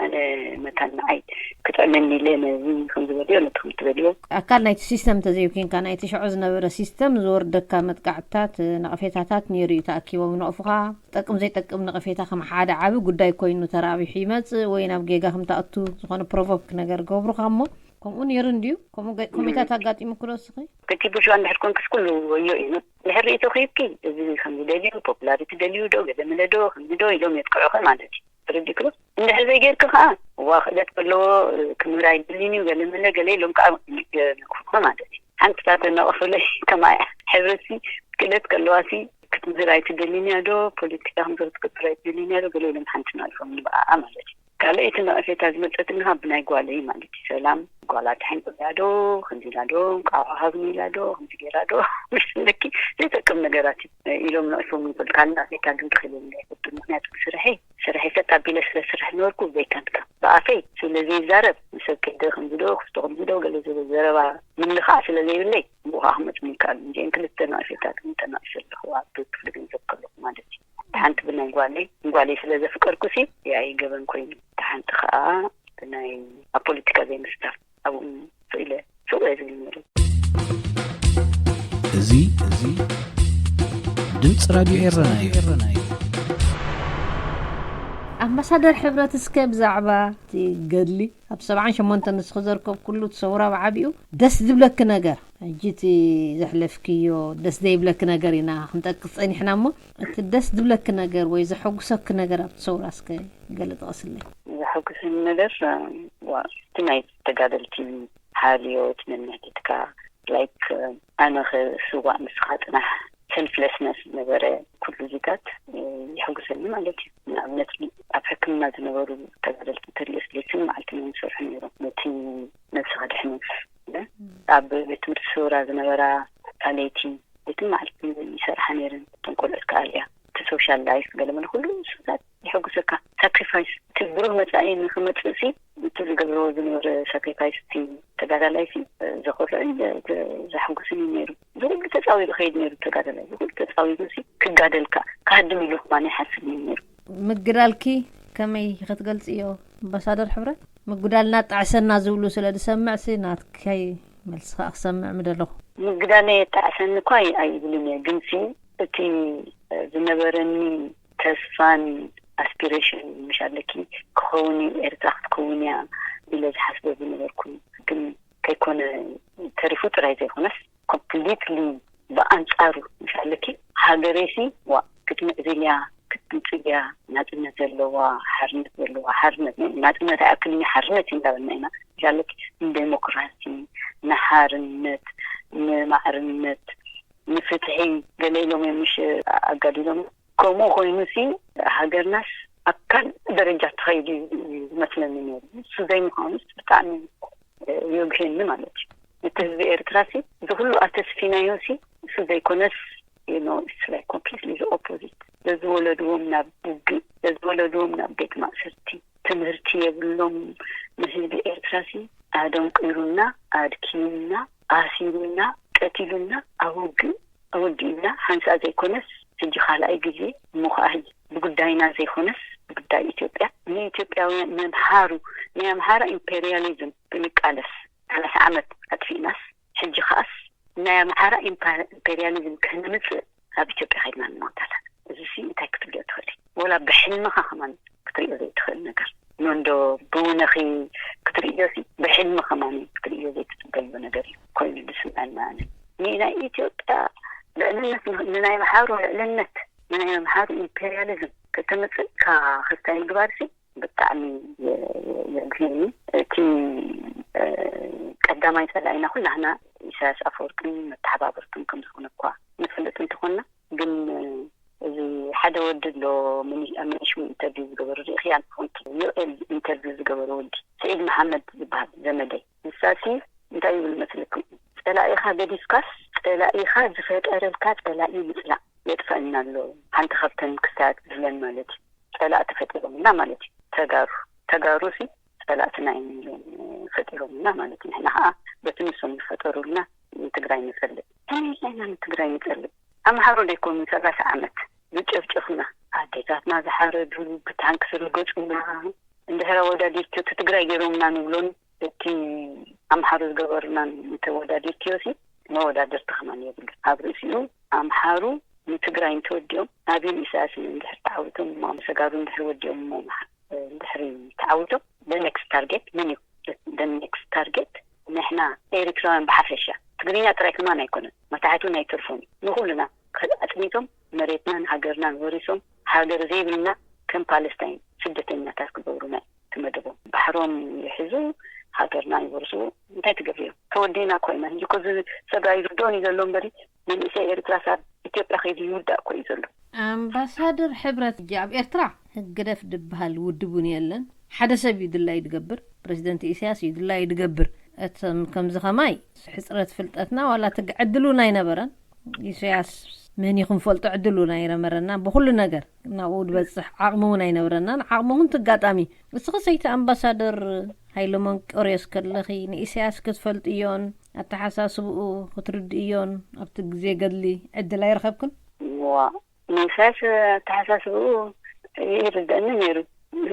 ኣነ መታን ንዓይ ክጥዕመኒ ኢለ ነዚ ከም ዝበልዮ ነቲ ከም ትበልዮ ኣካል ናይቲ ሲስተም እንተዘይኮንካ ናይቲ ሽዑ ዝነበረ ሲስተም ዝወርደካ መጥቃዕትታት ነቐፌታታት ነይሩ እዩ። ተኣኪቦም ይነቕፉኻ። ጠቅም ዘይጠቅም ነቐፌታ ከም ሓደ ዓቢ ጉዳይ ኮይኑ ተራቢሑ ይመጽእ ወይ ናብ ጌጋ ከም ትኣቱ ዝኾነ ፕሮቮክ ነገር ገብሩኻ እሞ ከምኡ ነይሩ እንድዩ። ከምኡ ገ- ኮሜታት ኣጋጢሙኪ ዶ እስኺ? ከቲቡ ሽዋ እንድሕር ኮንክስ ኩሉ ወዮ እዩ። ድሕር ርእይቶ ክህብኪ እዚ ከምዚ ደልዩ ፖፑላሪቲ ደልዩ ዶ ገለ መለ ዶ ከምዚ ዶ ኢሎም የጥቅዑኺ ማለት እዩ። ተረዲእክሎ እንድሕር ዘይጌርኪ ከዓ እዋ ክእለት ከለዎ ክምህር ኣይደልን እዩ ገለ መለ ገለ ኢሎም ከዓ ይነቅፉኺ ማለት እዩ። ሓንቲ እታ ተነቐፉለይ ከማይ ሕብረትሲ ክእለት ከለዋሲ ክትምህር ኣይትደልን እያ ዶ ፖለቲካ ከምዚ ክትገብር ኣይትደልን እያ ዶ ገለ ኢሎም ሓንቲ ነቒፎም ንብኣኣ ማለት እዩ። ካልኣይቲ ነቐፌታ ዝመፀትኒ ከዓ ብናይ ጓለይ ማለት እዩ። ሰላም ጓላ ተሓንቂያ ዶ ከምዚ ኢላ ዶ እንቋቑሖ ሃብኒ ኢላ ዶ ከምዚ ገይራ ዶ ምስ ኣለኪ ዘይጠቅም ነገራት እዩ ኢሎም ነቒፎም ይፈልጡ። ካልእ ነቐፌታ ግን ክኽእል የብለይ ኣይፈልጥን። ምክንያቱ ብስርሐይ ስርሐይ ሰጥ ኣቢለ ስለ ስርሕ ነበርኩ ዘይካንካ ብኣፈይ ስለ ዘይዛረብ ንሰብ ከይደ ከምዚ ዶ ክስቶ ከምዚ ዶ ገለ ዝብል ዘረባ ምልኻዕ ስለ ዘይብለይ ብኡ ከዓ ክመፅኒ ይከኣል። እዚአን ክልተ ንእሽቶታት ተናእሽ ኣለኹ ኣብ ክፍሊ ገንዘብ ከለኹ ማለት እዩ። ሓንቲ ብናይ ጓለይ ንጓለይ ስለ ዘፍቀርኩ ሲ ያይ ገበን ኮይኑ፣ ሓንቲ ከዓ ብናይ ኣብ ፖለቲካ ዘይምስታፍ ኣብኡ ስኢለ ስውእ ዝብል ነይሩ። እዚ እዚ ድምፂ ራድዮ ኤረና እዩ። ኣምባሳደር ሕብረት፣ እስከ ብዛዕባ እቲ ገድሊ ኣብ ሰብዓን ሸሞንተን ንስኺ ዘርከብኩሉ እቲ ሰውራ ብዓቢኡ ደስ ዝብለኪ ነገር፣ ሕጂ እቲ ዘሕለፍክዮ ደስ ዘይብለኪ ነገር ኢና ክንጠቅስ ጸኒሕና፣ እሞ እቲ ደስ ዝብለኪ ነገር ወይ ዘሐጉሰኪ ነገር ኣብቲ ሰውራ እስከ ገለ ጥቐስለይ። ዘሐጉሰኒ ነገር ዋ፣ እቲ ናይ ተጋደልቲ ሓልዮት፣ ነንሕድሕድካ ላይክ ኣነ ክስዋእ ንስኻ ጽናሕ ሰልፍለስነስ ዝነበረ ኩሉ ዚታት የሕጉሰኒ ማለት እዩ። ንኣብነት ኣብ ሕክምና ዝነበሩ ተጋደልቲ ተሪእስ ለይትን መዓልትን እዮም ዝሰርሑ ነይሮም። ነቲ ነብስኻ ድሕነት ኣብ ቤት ትምህርቲ ሰውራ ዝነበራ ኣለይቲ ለይትን መዓልትን ይሰርሓ ነይረን። እቶም ቆልዑት ከኣልያ እቲ ሶሻል ላይፍ ገለመለ ኩሉ ንሱታት የሐጉሰካ። ሳክሪፋይስ እቲ ብሩህ መጻኢ ንክመጽእ ሲ እቲ ዝገብርዎ ዝነበረ ሳክሪፋይስ እቲ ተጋዳላይ ሲ ዘኮርዕን ዘሐጉስን እዩ ነይሩ። ዝኩሉ ተጻዊሩ ከይድ ነይሩ ተጋዳላይ ዝኩሉ ተጻዊሩ ሲ ክጋደልካ ክሃድም ኢሉ ክማን ይሓስብ እዩ ነይሩ። ምግዳልኪ ከመይ ክትገልጽዮ? ኣምባሳደር ሕብረት፣ ምጉዳልና ጣዕሰና ዝብሉ ስለ ዝሰምዕ ሲ ናትከይ መልሲ ከዓ ክሰምዕ ምደለኹ። ምግዳለ የጣዕሰኒ እኳ ኣይብልን እየ፣ ግን ሲ እቲ ዝነበረኒ ተስፋን ኣስፒሬሽን ምሽ ኣለኪ ክኸውን እዩ ኤርትራ ክትከውን እያ ኢለ ዝሓስበ ዝነበርኩ ግን ከይኮነ ተሪፉ ጥራይ ዘይኮነስ ኮምፕሊትሊ ብኣንጻሩ ምሽ ኣለኪ ሃገረይሲ ዋ ክትምዕብል እያ ክትምፅእ እያ ናፅነት ዘለዋ ሓርነት ዘለዋ ሓርነት ናፅነት ኣይኣክልን ሓርነት እዩ እንዳበልና ኢና ምሽ ኣለኪ ንዴሞክራሲ ንሓርነት ንማዕርነት ንፍትሒ ገለ ኢሎም እዮም ምሽ ኣጋዲሎም ከምኡ ኮይኑ ሲ ሃገርናስ ኣብ ካልእ ደረጃ ትኸይድ እዩ ዝመስለኒ ነይሩ። ንሱ ዘይምዃኑስ ብጣዕሚ የጉሄኒ ማለት እዩ። እቲ ህዝቢ ኤርትራ ሲ እዚ ኩሉ ኣተስፊናዮ ሲ እሱ ዘይኮነስ you know it's like completely the opposite። ዘዝወለድዎም ናብ ውግእ ዘዝወለድዎም ናብ ቤት ማእሰርቲ ትምህርቲ የብሎም። ንህዝቢ ኤርትራ ሲ ኣደንቂሩና ኣድኪሙና ኣሲሩና ቀቲሉና ኣብ ውግእ ኣወዲእና ሓንሳእ ዘይኮነስ ሕጂ ካልኣይ ግዜ እሞ ከዓ ብጉዳይና ዘይኮነስ ብጉዳይ ኢትዮጵያ ንኢትዮጵያውያን ነምሓሩ ናይ ኣምሓራ ኢምፔሪያሊዝም ብንቃለስ ሰላሳ ዓመት ኣጥፊእናስ ሕጂ ከዓስ ናይ ኣምሓራ ኢምፔሪያሊዝም ከነምፅእ ኣብ ኢትዮጵያ ከይድና ንሞት ኣላ። እዚ ሲ እንታይ ክትብልዮ ትኽእሊ? ወላ ብሕልምኻ ከማን ክትሪኦ ዘይትኽእል ነገር ኖንዶ ብውነኺ ክትርእዮ ሲ ብሕልሚ ከማን ክትርእዮ ዘይትፅበዮ ነገር እዩ ኮይኑ ዝስምዐና ኣነ። ንናይ ኢትዮጵያ ልዕልነት ንናይ ኣምሓሩ ልዕልነት ንናይ ኣምሓሩ ኢምፔሪያሊዝም ከተምፅእ ካብ ክስታይ ምግባር ሲ ብጣዕሚ የጉህየኒ። እቲ ቀዳማይ ፀላኢና ኩላህና ኢሳያስ ኣፈወርቅን መተሓባበርቱን ከም ዝኾነ እኳ ንፈልጥ እንተኾንና ግን እዚ ሓደ ወዲ ኣሎ ኣብ ሚኒሽሙ ኢንተርቪው ዝገበሩ ሪእኽያ ንትኾንኪ ዩኤል ኢንተርቪው ዝገበሩ ወዲ ስዒድ መሓመድ ዝበሃል ዘመደይ ንሳሲ እንታይ ይብል መስልኩም ፀላኢኻ ገዲፍካስ ፀላኢኻ ዝፈጠረልካ ፀላኢ ምፅላእ የጥፈአና ኣሎ ሓንቲ ካብተን ክስታያት ዝብለን ማለት እዩ ፀላእቲ ፈጢሮምልና ማለት እዩ ተጋሩ ተጋሩ ሲ ፀላእትና እዮም ኢሎም ፈጢሮምልና ማለት እዩ ንሕና ከዓ በቲ ንሶም ዝፈጠሩልና ንትግራይ ንፀልእ ከመይ ኢልና ኢና ንትግራይ ንፀልእ ኣምሓሩ ደይኮኑ ሰላሳ ዓመት ዝጨፍጨፉና ኣዴታትና ዝሓረዱ ብታንክ ዝረገፁና እንድሕር ኣወዳዲርኪ እቲ ትግራይ ገይሮምና ንብሎን እቲ ኣምሓሩ ዝገበሩናን እንተወዳዲርክዮ ሲ መወዳድርቲ ከማን የብሉ ኣብ ርእሲኡ ኣምሓሩ ንትግራይ እንተወዲኦም ኣብን ኢሳያስን እንድሕር ተዓዊቶም እሞ ተጋሩ እንድሕር ወዲኦም እሞ እንድሕር ተዓዊቶም the next target መን እዩ the next target ንሕና ኤሪትራውያን ብሓፈሻ ትግርኛ ጥራይ ከማን ኣይኮነን መታሕቱ ናይ ትርፎም እዩ ንኩልና ኣፅኒቶም መሬትናን ሃገርናን ወሪሶም ሃገር ዘይብልና ከም ፓለስታይን ስደተኛታት ክገብሩና እዩ እቲ መደቦም ባሕሮም ይሕዙ ሃገርና ይወርሱ እንታይ ትገብርዮም ተወዲና እኮ ኢና ሕጂ እኮ እዚ ሰብኣይ ዝርድኦን እዩ ዘሎ እምበሪ መንእሰይ ኤርትራ ሳብ ኢትዮጵያ ከይዱ ይውዳእ እኮ እዩ ዘሎ ኣምባሳደር ሕብረት ሕጂ ኣብ ኤርትራ ህግደፍ ድበሃል ውድብ እውን የለን ሓደ ሰብ እዩ ድላዩ ድገብር ፕረዚደንት ኢሳያስ እዩ ድላዩ ድገብር እቶም ከምዚ ከማይ ሕፅረት ፍልጠትና ዋላ ትግዕድሉን ኣይነበረን ኢሳያስ መን እዩ ክንፈልጦ ዕድል እውን ኣይነበረና። ብኹሉ ነገር ናብኡ ዝበፅሕ ዓቕሚ እውን ኣይነበረናን። ዓቕሚ እውን ትጋጣሚ። እስኺ ሰይቲ ኣምባሳደር ሃይለ መንቀርዮስ ከለኺ ንኢሳያስ ክትፈልጥዮን ኣተሓሳስብኡ ክትርድእዮን ኣብቲ ግዜ ገድሊ ዕድል ኣይረኸብክን? ዋ ንኢሳያስ ኣተሓሳስብኡ ይርደአኒ ነይሩ።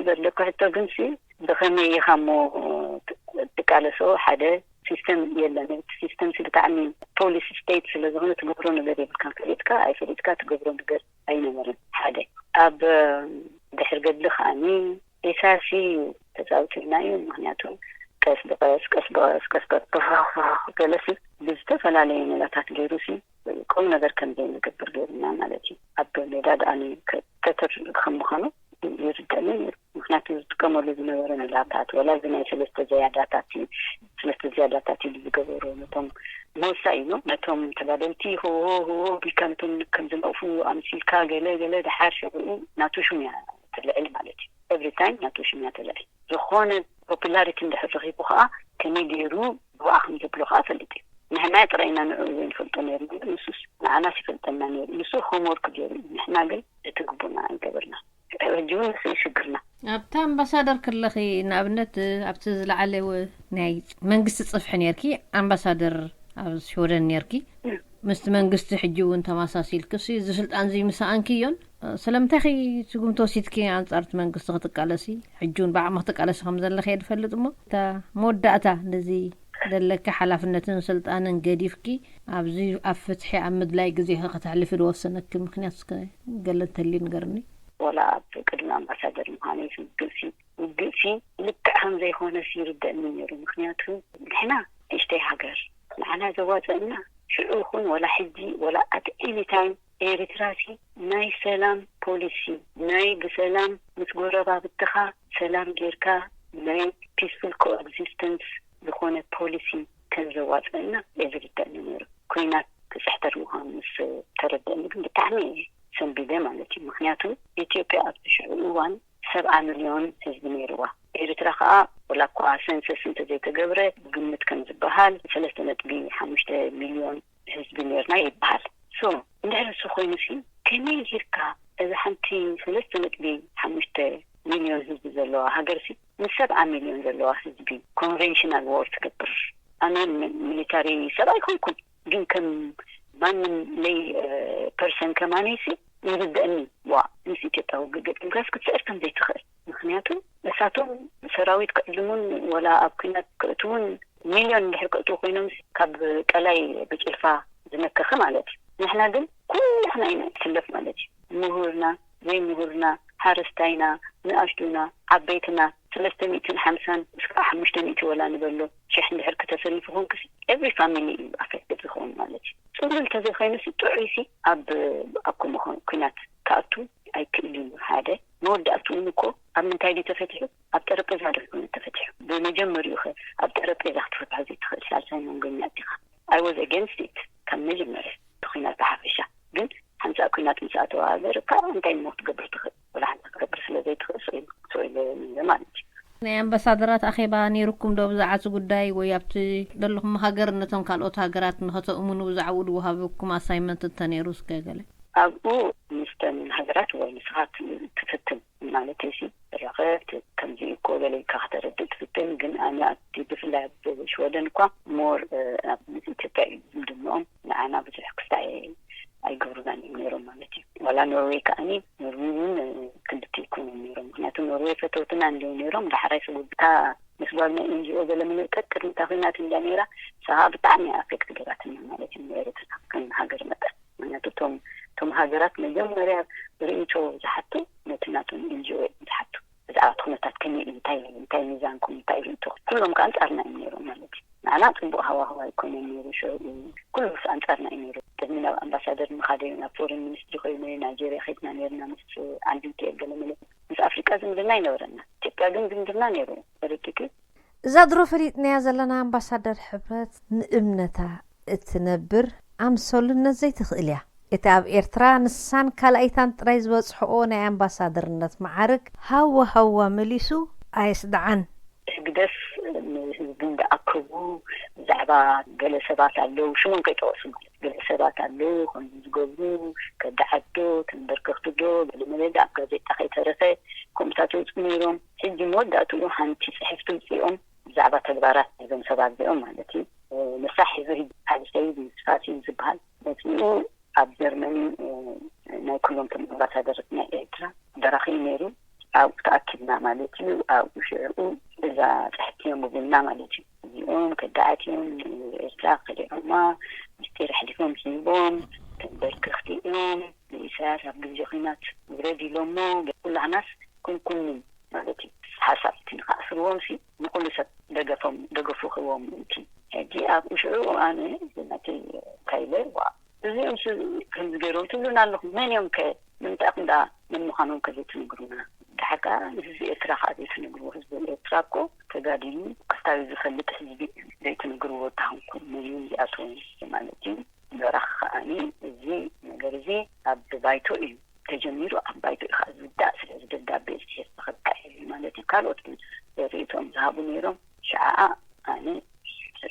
ዘለኩ ሕቶ ግን ሲ ብኸመይ ኢኻ እሞ ትቃለሶ? ሓደ ሲስተም የለን። እቲ ሲስተም ሲ ብጣዕሚ ፖሊሲ ስቴት ስለ ዝኾነ ትገብሮ ነገር የብልካን። ፈሊጥካ ኣይፈሊጥካ ትገብሮ ነገር ኣይነበረን። ሓደ ኣብ ድሕር ገድሊ ከዓኒ ኢሳያስ ሲ ተፃውቲልና እዩ። ምክንያቱ ቀስ ብቀስ ቀስ ብቀስ ቀስ ብቀስ ብፍሕኽ ፍሕኽ ገለ ሲ ብዝተፈላለየ ሜላታት ገይሩ ሲ ቁም ነገር ከም ዘይንገብር ገይሩና ማለት እዩ። ኣብ ሜዳ ደኣ ከተር ከም ምዃኑ ይርደኒ ነይሩ። ምክንያቱ ዝጥቀመሉ ዝነበረ ሜላታት ወላ እዚ ናይ ሰለስተ ዝያዳታት እዩ፣ ሰለስተ ዝያዳታት እዩ ዝገበሩ ነቶም መወሳ እዩ ነቶም ተጋደልቲ ህዎ ህዎ ቢልካ ነቶም ከም ዝነቕፉ ኣምሲልካ ገለ ገለ ድሓር ሽዑኡ ናቱ ሽም እያ ትልዕል ማለት እዩ። ኤቭሪ ታይም ናቱ ሽም እያ ትልዕል። ዝኾነ ፖፑላሪቲ እንድሕር ረኺቡ ከዓ ከመይ ገይሩ ብብዓ ከም ዘብሎ ከዓ ፈልጥ እዩ። ንሕና ጥራይ ኢና ንዕኡ ዘይንፈልጦ ነይርና። ንሱስ ንዓናስ ይፈልጠና ነይሩ። ንሱ ሆምወርክ ገይሩ እዩ። ንሕና ግን እቲ ግቡእና ኣይገበርና። ሕጂ እውን ንሱ እዩ ሽግርና። ኣብቲ ኣምባሳደር ከለኺ ንኣብነት ኣብቲ ዝለዓለ ወ- ናይ መንግስቲ ጽፍሒ ነርኪ ኣምባሳደር ኣብ ሽወደን ነርኪ ምስቲ መንግስቲ ሕጂ እውን ተመሳሲልክሲ እዚ ስልጣን እዚ ምስኣንኪ እዮን ስለምንታይ ኺ ስጉምቲ ወሲድኪ ኣንጻር እቲ መንግስቲ ክትቃለሲ ሕጂ እውን ብዓቕሚ ክትቃለሲ ከም ዘለኺ እየ ዝፈልጥ እሞ እታ መወዳእታ ነዚ ዘለኪ ሓላፍነትን ስልጣንን ገዲፍኪ ኣብዚ ኣብ ፍትሒ ኣብ ምድላይ ግዜኺ ከተሕልፊ ዝወሰነኪ ምክንያት እስከ ገለ እንተልዩ ንገርኒ። ወላ ኣብ ቅድሚ ኣምባሳደር ምዃነይ ውግእሲ ውግእሲ ልክዕ ከም ዘይኮነስ ይርደእኒ ነይሩ። ምክንያቱ ንሕና ንእሽተይ ሃገር ንዓና ዘዋፅእና ሽዑ ይኹን ወላ ሕጂ ወላ ኣት ኤኒ ታይም ኤርትራሲ ናይ ሰላም ፖሊሲ ናይ ብሰላም ምስ ጎረባብትኻ ሰላም ጌርካ ናይ ፒስፉል ኮኤግዚስተንስ ዝኾነ ፖሊሲ ከም ዘዋፅእና እየ ዝርደእኒ ነይሩ። ኩናት ክስሕተር ምዃኑ ምስ ተረደእኒ ግን ብጣዕሚ እየ ሰንቢደ ማለት እዩ። ምክንያቱ ኢትዮጵያ ኣብቲ ሽዑ እዋን ሰብዓ ሚልዮን ህዝቢ ነይርዋ። ኤርትራ ከዓ ወላ እኳ ሰንሰስ እንተዘይተገብረ ብግምት ከም ዝበሃል ሰለስተ ነጥቢ ሓሙሽተ ሚልዮን ህዝቢ ነርና ይበሃል። ሶ እንድሕር እሱ ኮይኑ ሲ ከመይ ጌርካ እዛ ሓንቲ ሰለስተ ነጥቢ ሓሙሽተ ሚልዮን ህዝቢ ዘለዋ ሃገር ሲ ምስ ሰብዓ ሚልዮን ዘለዋ ህዝቢ ኮንቨንሽናል ዎር ትገብር? ኣነ ሚሊታሪ ሰብ ኣይኮንኩን፣ ግን ከም ማንም ለይ ፐርሰን ከማነይ ሲ ይርደእኒ። ዋ ምስ ኢትዮጵያ ውግእ ገጢምካስ ክትስዕር ከም ዘይትኽእል። ምክንያቱ እሳቶም ሰራዊት ክዕልሙን ወላ ኣብ ኩናት ክእትውን ሚልዮን እንድሕር ክእትዉ ኮይኖም ካብ ቀላይ ብጭልፋ ዝመከኸ ማለት እዩ። ንሕና ግን ኩላሕና ኢና ንስለፍ ማለት እዩ። ምሁርና ዘይምሁርና ሓረስታይና ንኣሽቱና ዓበይትና ሰለስተ ሚእትን ሓምሳን እስካብ ሓሙሽተ ሚእቲ ወላ ንበሎ ሽሕ እንድሕር ክተሰሊፉ ኮንክሲ ኤቭሪ ፋሚሊ እዩ ኣፌክትድ ዝኸውን ማለት እዩ። ፅሉል ተዘይኮይኑሲ ጥዑይሲ ኣብ ኣብ ከምኡ ኩናት ክኣቱ ኣይክእል እዩ። ሓደ መወዳእትኡን እኮ ኣብ ምንታይ ድዩ ተፈቲሑ? ኣብ ጠረጴዛ ድዩ ኮይኑ ተፈቲሑ? ብመጀመሪኡ ኸ ኣብ ጠረጴዛ ክትፈትሖ ዘይትኽእል ሳልሳይ መንጎኛ እቲኻ? I was against it ካብ መጀመርያ እቲ ኩናት ብሓፈሻ። ግን ሓንሳእ ኩናት ምስ ኣተወ ሃገር እካ እንታይ እሞ ክትገብር ትኽእል? ወላ ሓንቲ ክትገብር ስለ ዘይትኽእል ስቕ ኢለ ስቕ ኢለ ነይረ ማለት እዩ። ናይ ኣምባሳደራት ኣኼባ ነይሩኩም ዶ ብዛዕባ እቲ ጉዳይ ወይ ኣብቲ ዘለኹም ሃገር ነቶም ካልኦት ሃገራት ንኸተእምኑ ብዛዕባኡ ዝወሃበኩም ኣሳይመንት እንተነይሩ እስከ ገለ? ኣብኡ ምስተን ሃገራት ወይ ንስኻ ትፍትን ማለት ሲ ረኸብት ከምዚ እኮ ገለ ኢልካ ከተረድእ ትፍትን። ግን ኣነ ኣብቲ ብፍላይ ኣብ ሽወደን እኳ ሞር ኣብ ምስ ኢትዮጵያ እዩ ዝምድንኦም። ንዓና ብዙሕ ክስታይ ኣይገብሩናን እዮም ነይሮም ማለት እዩ። ዋላ ኖርዌይ ከዓኒ ኖርዌይ እውን ክልተ ይኮኑ ነይሮም። ምክንያቱ ኖርዌይ ፈተውትና እንዲዮም ነይሮም። ዳሕራይ ስጉብታ ምስ ጓል ናይ ኤንጂኦ ገለ ምንቀጥ ቅድሚ እታ ኩናት እንዲያ ነይራ። ንሳ ብጣዕሚ ኣፌክት ገይራትና ማለት እዩ ንኤርትራ ከም ሃገር መጠን። ምክንያቱ እቶም እቶም ሃገራት መጀመርያ ርእይቶ ዝሓቱ ነቲ ናቶም ኤንጂኦ እዮም ዝሓቱ። ብዛዕባ እቲ ኩነታት ከመይ እዩ፣ እንታይ እንታይ ሚዛንኩም፣ እንታይ ርእይቶ? ኩሎም ከ ኣንጻርና እዮም ነይሮም ማለት እዩ። ንዓና ጽቡቕ ሃዋህው ኣይኮነን ነይሩ። ሽዑ ኩሉስ ኣንጻርና እዩ ነይሩ። ቅድሚ ናብ ኣምባሳደር ምኻደይ ናብ ፎሬን ሚኒስትሪ ኮይኑ ናይጄርያ ከድና ነርና ምስ ዓንዲቲ ገለመለ ምስ ኣፍሪቃ ዝምድና ኣይነበረና። ኢትዮጵያ ግን ዝምድና ነይሩ። ተረዲእኪ? እዛ ድሮ ፈሊጥናያ ዘለና ኣምባሳደር ሕብረት ንእምነታ እትነብር ኣምሰሉነት ዘይትኽእል እያ። እቲ ኣብ ኤርትራ ንሳን ካልኣይታን ጥራይ ዝበጽሕኦ ናይ ኣምባሳደርነት መዓርግ ሃዋ ሃዋ መሊሱ ኣየስድዓን። ህግደፍ ንህዝቢ እንዳኣከቡ ብዛዕባ ገለ ሰባት ኣለዉ ሽሞም ከይጠቐሱ ማለት ገለ ሰብ ሰባት ኣለዉ ከምዚ ዝገብሩ፣ ከዳዓት ዶ፣ ተንበርከኽቲ ዶ፣ ገለ መለ ኣብ ጋዜጣ ከይተረፈ ከምኡታት ይወፁ ነይሮም። ሕጂ መወዳእትኡ ሓንቲ ፅሕፍቲ ውፅኦም ብዛዕባ ተግባራት ናይዞም ሰባት እዚኦም ማለት እዩ። ንሳ ሒዙ ሕጂ ሓደ ሰይድ ምስ ፋሲል ዝበሃል መፂኡ ኣብ ጀርመኒ ናይ ኩሎም ቶም ኣምባሳደርት ናይ ኤርትራ ደራኺ ነይሩ። ኣብኡ ተኣኪብና ማለት እዩ። ኣብኡ ሽዕኡ እዛ ፅሕፍቲ እዮም ብልና ማለት እዩ። እዚኦም ከዳዓት እዮም፣ ኤርትራ ከሊዖማ ምስጢር ኣሕሊፎም ሂቦም፣ ተንበርከኽቲ እዮም፣ ንኢሳያስ ኣብ ግዜ ኹናት ውረድ ኢሎሞ። ኩላህናስ ክንኩንን ማለት እዩ። ሓሳብ እቲ ንክኣስርዎም ሲ ንኩሉ ሰብ ደገፎም ደገፉ ክህቦም ምእንቲ። ሕጂ ኣብኡ ሽዑ ኣነ ናተይ ካይለ ዋ እዚኦም ስ ከምዚ ገይሮም ትብሉና ኣለኹም፣ መን እዮም ከ? ንምንታይ ኢኹም ደኣ መን ምዃኖም ከ ዘይትነግሩና? ደሓር ከኣ ንህዝቢ ኤርትራ ከኣ ዘይትነግርዎ። ህዝቢ ኤርትራ እኮ ተጋዲሉ ክስታዩ ዝፈልጥ ህዝቢ እዩ። ዘይትነግርዎ እንተኾንኩም መን እዮም እዚኣቶም ማለት እዩ። በራኺ ከኣኒ እዚ ነገር እዚ ኣብ ባይቶ እዩ ተጀሚሩ፣ ኣብ ባይቶ እዩ ከኣ ዝውዳእ። ስለዚ ደብዳቤ ጽሒፍ ተኸካዕ ማለት እዩ። ካልኦት እውን ርእይቶኦም ዝሃቡ ነይሮም። ሽዓኣ ኣነ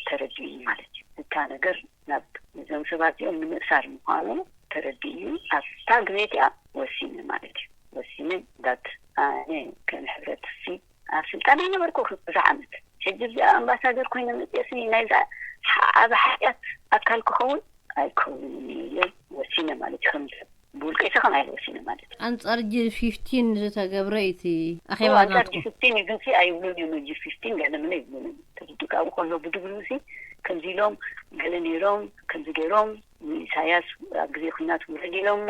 ተረዲኡኒ ማለት እዩ። እታ ነገር ናብ እዞም ሰባት እዚኦም ንምእሳር ምዃኑ ተረዲኡ ኣብታ ግዜ እቲኣ ወሲነ ማለት እዩ። ወሲነ ዳት ኣነ ከም ሕብረተሰብ ኣብ ስልጣን ኣይነበርኩ ብዙሕ ዓመት። ሕጂ እዚኣ ኣምባሳደር ኮይነ መፅኦሲ ናይዛ ኣብ ሓጢኣት ኣካል ክኸውን ኣይከውንን ኢለ ወሲነ ማለት እዩ። ከም ሰብ ብውልቀይ ሰኸም ኣይለ ወሲነ ማለት እዩ። ኣንጻር ጂ ፊፍቲን ዝተገብረ እቲ ኣኼባ ኣንጻር ናትኩም? ጂ ፊፍቲን እዩ ግን ሲ ኣይብሉን እዮም። ጂ ፊፍቲን ገለ ምለ ይብሉን እዮም። ተረዲኡ ኣብኡ ከሎ ብድብሉ ሲ ከምዚ ኢሎም ገለ ነይሮም ከምዚ ገይሮም ንኢሳያስ ኣብ ግዜ ኩናት ውረድ ኢሎሞ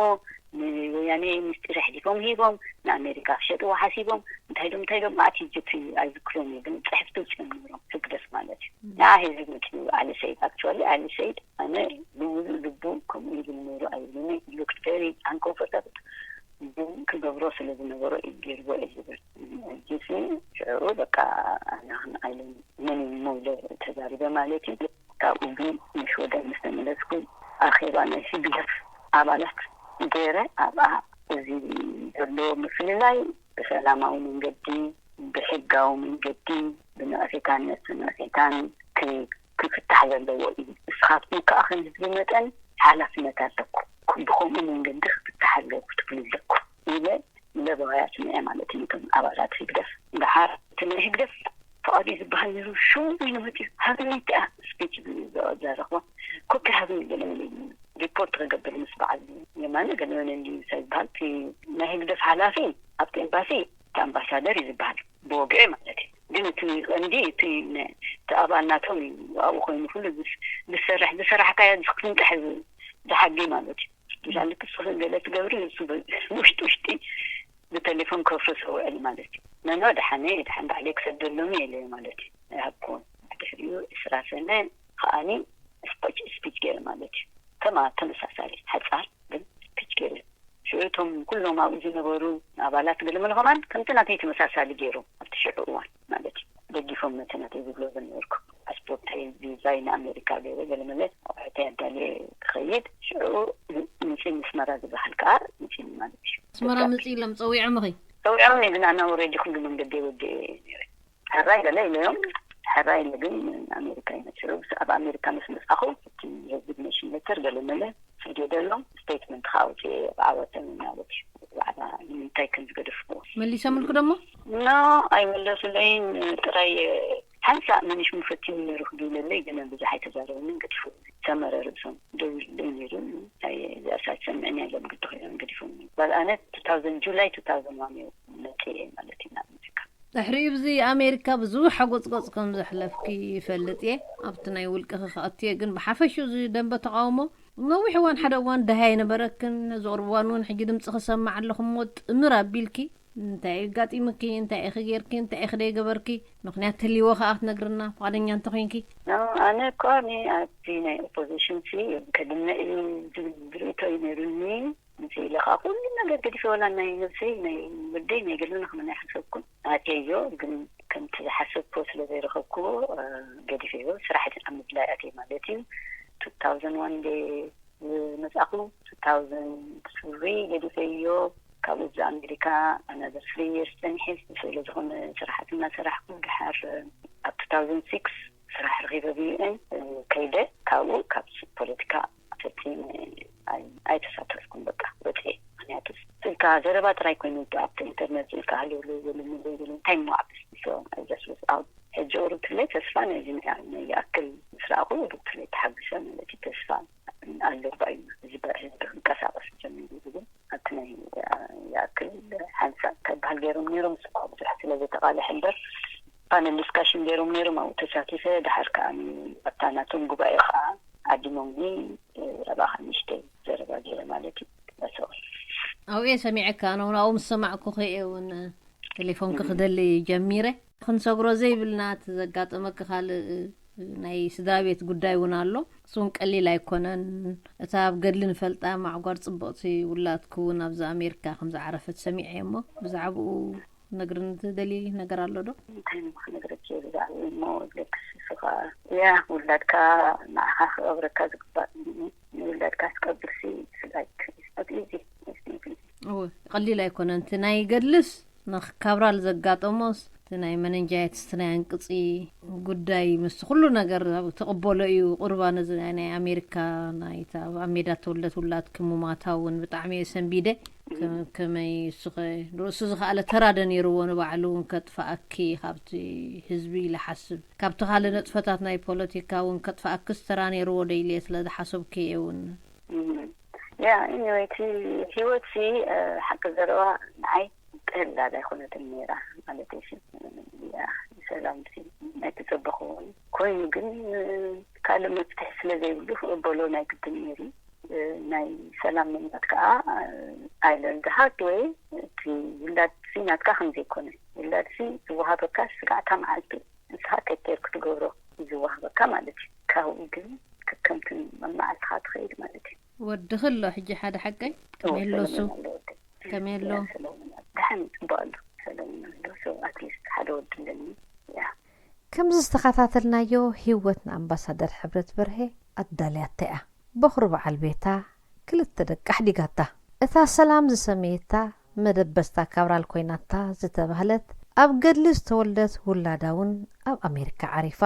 ንወያኔ ምስጢር ኣሕሊፎም ሂቦም ንኣሜሪካ ክሸጥዎ ሓሲቦም እንታይ ዶም እንታይ ዶም ማእት ሂጅት ኣይዝክሮም እዩ ግን ፅሕፍቲ ውፅኦም ነይሮም ህግደፍ ማለት እዩ። ንዓ ሂዚ መፅኡ ኣሊ ሰይድ ኣክቹዋሊ ኣሊ ሰይድ ኣነ ብሙሉእ ልቡ ከምኡ ይብል ነይሩ ኣይብሉኒ። ሉክድ ቨሪ ኣንኮምፎርታብል ግን ክገብሮ ስለ ዝነበሮ እዩ ገይርዎ እየ ዝብል። ሕጂ ሲ ሽዑ በቃ ኣነ ኣይለን መን እዩ እሞ ኢለ ተዛሪበ ማለት እዩ። ካብኡ ግን ንሽወደን ምስ ተመለስኩ ኣኼባ ናይ ህግደፍ ኣባላት ገይረ ኣብኣ እዚ ዘሎ ምፍልላይ ብሰላማዊ መንገዲ ብሕጋዊ መንገዲ ብንቕፌታን ነፍሲ ንቕፌታን ክፍታሕ ዘለዎ እዩ። ንስኻትኩም ከኣ ከም ህዝቢ መጠን ሓላፍነት ኣለኩም። ብኸምኡ መንገዲ ክፍታሕ ኣለዎ ክትብሉ ኣለኩም ኢለ ለበዋይ ኣስሚዐ ማለት እዩ። ነቶም ኣባላት ህግደፍ ደሓር እቲ ናይ ህግደፍ ፍቓዱ ዝበሃል ነይሩ ሽሙ ኮይኑ መፅኡ ሃብኒ እቲኣ ስፒች ዘረኽቦ ኮፒ ሃብኒ ገለ ሪፖርት ክገብር ምስ በዓል የማነ ገለ መለ እንድዩ እንታይ ዝበሃል እቲ ናይ ህግደፍ ሓላፊ ኣብቲ ኤምባሲ እቲ ኣምባሳደር እዩ ዝበሃል ብወግዒ ማለት እዩ። ግን እቲ ቀንዲ እቲ እቲ ኣባል ናቶም እዩ ኣብኡ ኮይኑ ኩሉ ዝሰርሕ ዝሰራሕካዮ ዝክንጥሕ ዝሓጊ ማለት እዩ። ብዛዕባ ክስኺ ገለ ትገብሪ ንሱ ውሽጢ ውሽጢ ብቴሌፎን ከፍርሶ ውዕል ማለት እዩ። ነኖ ደሓነ ደሓን ባዕለይ ክሰደሎም እየ ኢለ ማለት እዩ። ኣይሃብክዎን። ብድሕሪኡ ዕስራ ሰነ ከኣኒ ስፖች ስፒች ገይረ ማለት እዩ። ከማ ተመሳሳሊ ሓፃር ግን ስፒች ገይረ ሽዑ እቶም ኩሎም ኣብኡ ዝነበሩ ኣባላት ገለመለ ከማን ከምቲ ናተይ ተመሳሳሊ ገይሮም ኣብቲ ሽዑ እዋን ማለት እዩ ደጊፎም ነቲ ናተይ ዝብሎ ዝነበርኩ ፓስፖርተይ ቪዛይ ንኣሜሪካ ገይረ ገለመለ ኣቑሑተይ ኣዳልየ ክኸይድ ሽዑ ምፂ ምስመራ ዝበሃል ከዓ ምፂ ማለት እዩ። ኣስመራ ምፂ ኢሎም ፀዊዖምኺ? ፀዊዖም ግን ኣና ወረዲ ኩሉ መንገዲ ወዲ ነይረ ሕራይ ገለ ኢለዮም ሕራይ ኢለ ግን ኣሜሪካ ይመፅኡ ኣብ ኣሜሪካ ምስ መፃኹ እቲ ሬዚግኔሽን ሌተር ገለ መለ ስደደሎም ስቴትመንት ከዓ ኣውፅኤ ብዓወተን ማለት እዩ ብዛዕባ ንምንታይ ከም ዝገደፍዎ። መሊሶምልኩ ደሞ? ኖ ኣይመለሱለይን። ጥራይ ሓንሳእ መን ሽሙ ፈቲኑ ነይሩ ክድውለለይ ግን ብዙሕ ኣይተዛረበንን ገዲፉ ሰመረ ርእሶም ደዊሉለይ ነይሩ። እዚኣ ሳትሰምዕን ኢሎም ግዲ ኮይኖም ገዲፎም። ጓል ኣነ two thousand ጁላይ two thousand one እዩ መፅኤ ማለት እዩ ናብ ኣሜሪካ። ድሕሪኡ ብዚ ኣሜሪካ ብዙሕ ሓጎፅጎፅ ከም ዘሕለፍኪ ይፈልጥ እየ። ኣብቲ ናይ ውልቅኺ ክኣቱ እየ ግን ብሓፈሽኡ እዚ ደንበ ተቃውሞ ነዊሕ እዋን ሓደ እዋን ደሃይ ነበረክን። እዚ ቅርብ እዋን እውን ሕጂ ድምፂ ክሰማዕ ኣለኹ እሞ ጥምር ኣቢልኪ እንታይ ኣጋጢሙኪ? እንታይ ኢኺ ጌርኪ? እንታይ ኢኺ ደይገበርኪ? ምኽንያት ትህልይዎ ከኣ ክትነግርና ፍቓደኛ እንተኾይንኪ። ኣነ እኮ ኣነ ኣብቲ ናይ ኦፖዚሽን ሲ ከድመ እዩ ዝብል ርእቶ እዩ ነይሩኒ። ምስ ኢለ ከዓ ኩሉ ነገር ገዲፈ ወላ ናይ ነብሰይ ናይ ወደይ ናይ ገለና ክመን ኣይሓሰብኩን። ኣትየዮ ግን ከምቲ ዝሓሰብኩ ስለ ዘይረኸብኩዎ ገዲፈዮ። ስራሕ ኣብ ምድላይ ኣትየ ማለት እዩ። two thousand one ደ ዝመጻኹ two thousand three ገዲፈዮ። ካብኡ እዚ ኣሜሪካ ኣናዘር three years ጸኒሐ ስለ ዝኾነ ስራሓት እናሰራሕኩ ድሓር ኣብ two thousand six ስራሕ ረኺበ ብዩኤን ከይደ ካብኡ ካብ ፖለቲካ ፈጺመ ኣይተሳተፍኩም። በቃ ወፅኤ። ምክንያቱ ስልካ ዘረባ ጥራይ ኮይኑ ኣብቲ ኢንተርነት ስልካ ሃለውለው በሉ ምለይ በሉ እንታይ ሞ ኣብ ስቲሶ ዘስብስ ኣው ሕጂ ሩትለይ ተስፋ ነዚ ይኣክል ምስ ረኣኹ ሩትለይ ተሓግሰ ማለት እዩ። ተስፋ ኣሎ ባዩ እዚ ህዝቢ ክንቀሳቀስ ጀሚሩ ዝብል ኣብቲ ናይ ይኣክል ሓንሳብ ከበሃል ገይሮም ነይሮም። ስኳ ብዙሕ ስለ ዘተቃልሐ እምበር ፓነል ዲስካሽን ገይሮም ነይሮም። ኣብኡ ተሳቲፈ። ድሓር ከዓ ኣብታ ናቶም ጉባኤ ከዓ ዓዲሞምኒ ረባኻ ንእሽተይ ዘረባ ገይረ ማለት እዩ። በሰው ኣብኡ እየ ሰሚዐካ። ኣነ እውን ኣብኡ ምስ ሰማዕኩ ከየ እውን ቴሌፎንኪ ክደሊ ጀሚረ። ክንሰግሮ ዘይብልና እቲ ዘጋጠመኪ ካልእ ናይ ስድራ ቤት ጉዳይ እውን ኣሎ። እሱ እውን ቀሊል ኣይኮነን። እታ ኣብ ገድሊ ንፈልጣ ማዕጓር ፅብቕቲ ውላድኪ እውን ኣብዚ ኣሜሪካ ከም ዝዓረፈት ሰሚዐ እየ። እሞ ብዛዕባኡ ነግርኒ ትደሊ ነገር ኣሎ ዶ? እንታይ እሞ ክነግረኪ እየ ብዛዕባኡ እሞ ወለክስ እሱ ከዓ ያ ውላድካ ንዓኻ ክቐብረካ ዝግባእ እዩ። ንውላድካ ትቀብርሲ ስላይክ ኢዚ እወ ቀሊል ኣይኮነን። እቲ ናይ ገድልስ ንክካብራል ዘጋጠሞስ እቲ ናይ መነንጃይትስ ናይ ኣንቅፂ ጉዳይ ምስ ኩሉ ነገር ትቕበሎ እዩ። ቁርባ ነዚ ናይ ኣሜሪካ ናይታ ኣብ ሜዳ ተወልደት ውላድ ክምማታ እውን ብጣዕሚ እየ ሰንቢደ። ከመይ እሱኸ ንርእሱ ዝኸኣለ ተራ ዶ ነይርዎ ንባዕሉ እውን ከጥፍኣኪ ካብቲ ህዝቢ ኢለ ሓስብ። ካብቲ ካልእ ነጥፈታት ናይ ፖለቲካ እውን ከጥፍኣክስ ተራ ነይርዎ ዶ ኢለ እየ ስለ ዝሓሰብኩ እየ እውን። ያ ኢኒወይ እቲ ህይወት ሲ ሓቂ ዘረባ ንዓይ ቀላል ኣይኮነትን ነይራ ማለት እዩ። ያ ሰላም ሲ ኣይተጸበኽዎን ኮይኑ ግን ካልእ መፍትሒ ስለ ዘይብሉ ክቕበሎ ናይ ግድን ነይሩ። ናይ ሰላም ምምናት ከዓ ኣይለንድ ሃርድ ወይ እቲ ውላድ ሲ ናትካ ከም ዘይኮነ ውላድ ሲ ዝወሃበካ ስጋዕታ መዓልቲ ንስኻ ቴኬር ክትገብሮ ዝወሃበካ ማለት እዩ። ካብኡ ግን ከከምትን መመዓልትኻ ትኸይድ ማለት እዩ። ወድኺ ኣሎ ሕጂ ሓደ ሓቀይ ከመይ ኣሎ እሱ ከመይ ኣሎ? ደሓን ጽቡቅ ኣሎ ሰለሙን ኣሎ። So at least ሓደ ወዲ ኣለኒ። ያ ከምዚ ዝተኸታተልናዮ ህይወት ንኣምባሳደር ሕብረት በርሀ ኣዳልያታ እያ። በኹሪ በዓል ቤታ ክልተ ደቂ ኣሕዲጋታ። እታ ሰላም ዝሰመየታ መደበስታ ካብራል ኮይናታ ዝተባህለት ኣብ ገድሊ ዝተወልደት ውላዳ እውን ኣብ ኣሜሪካ ዓሪፋ።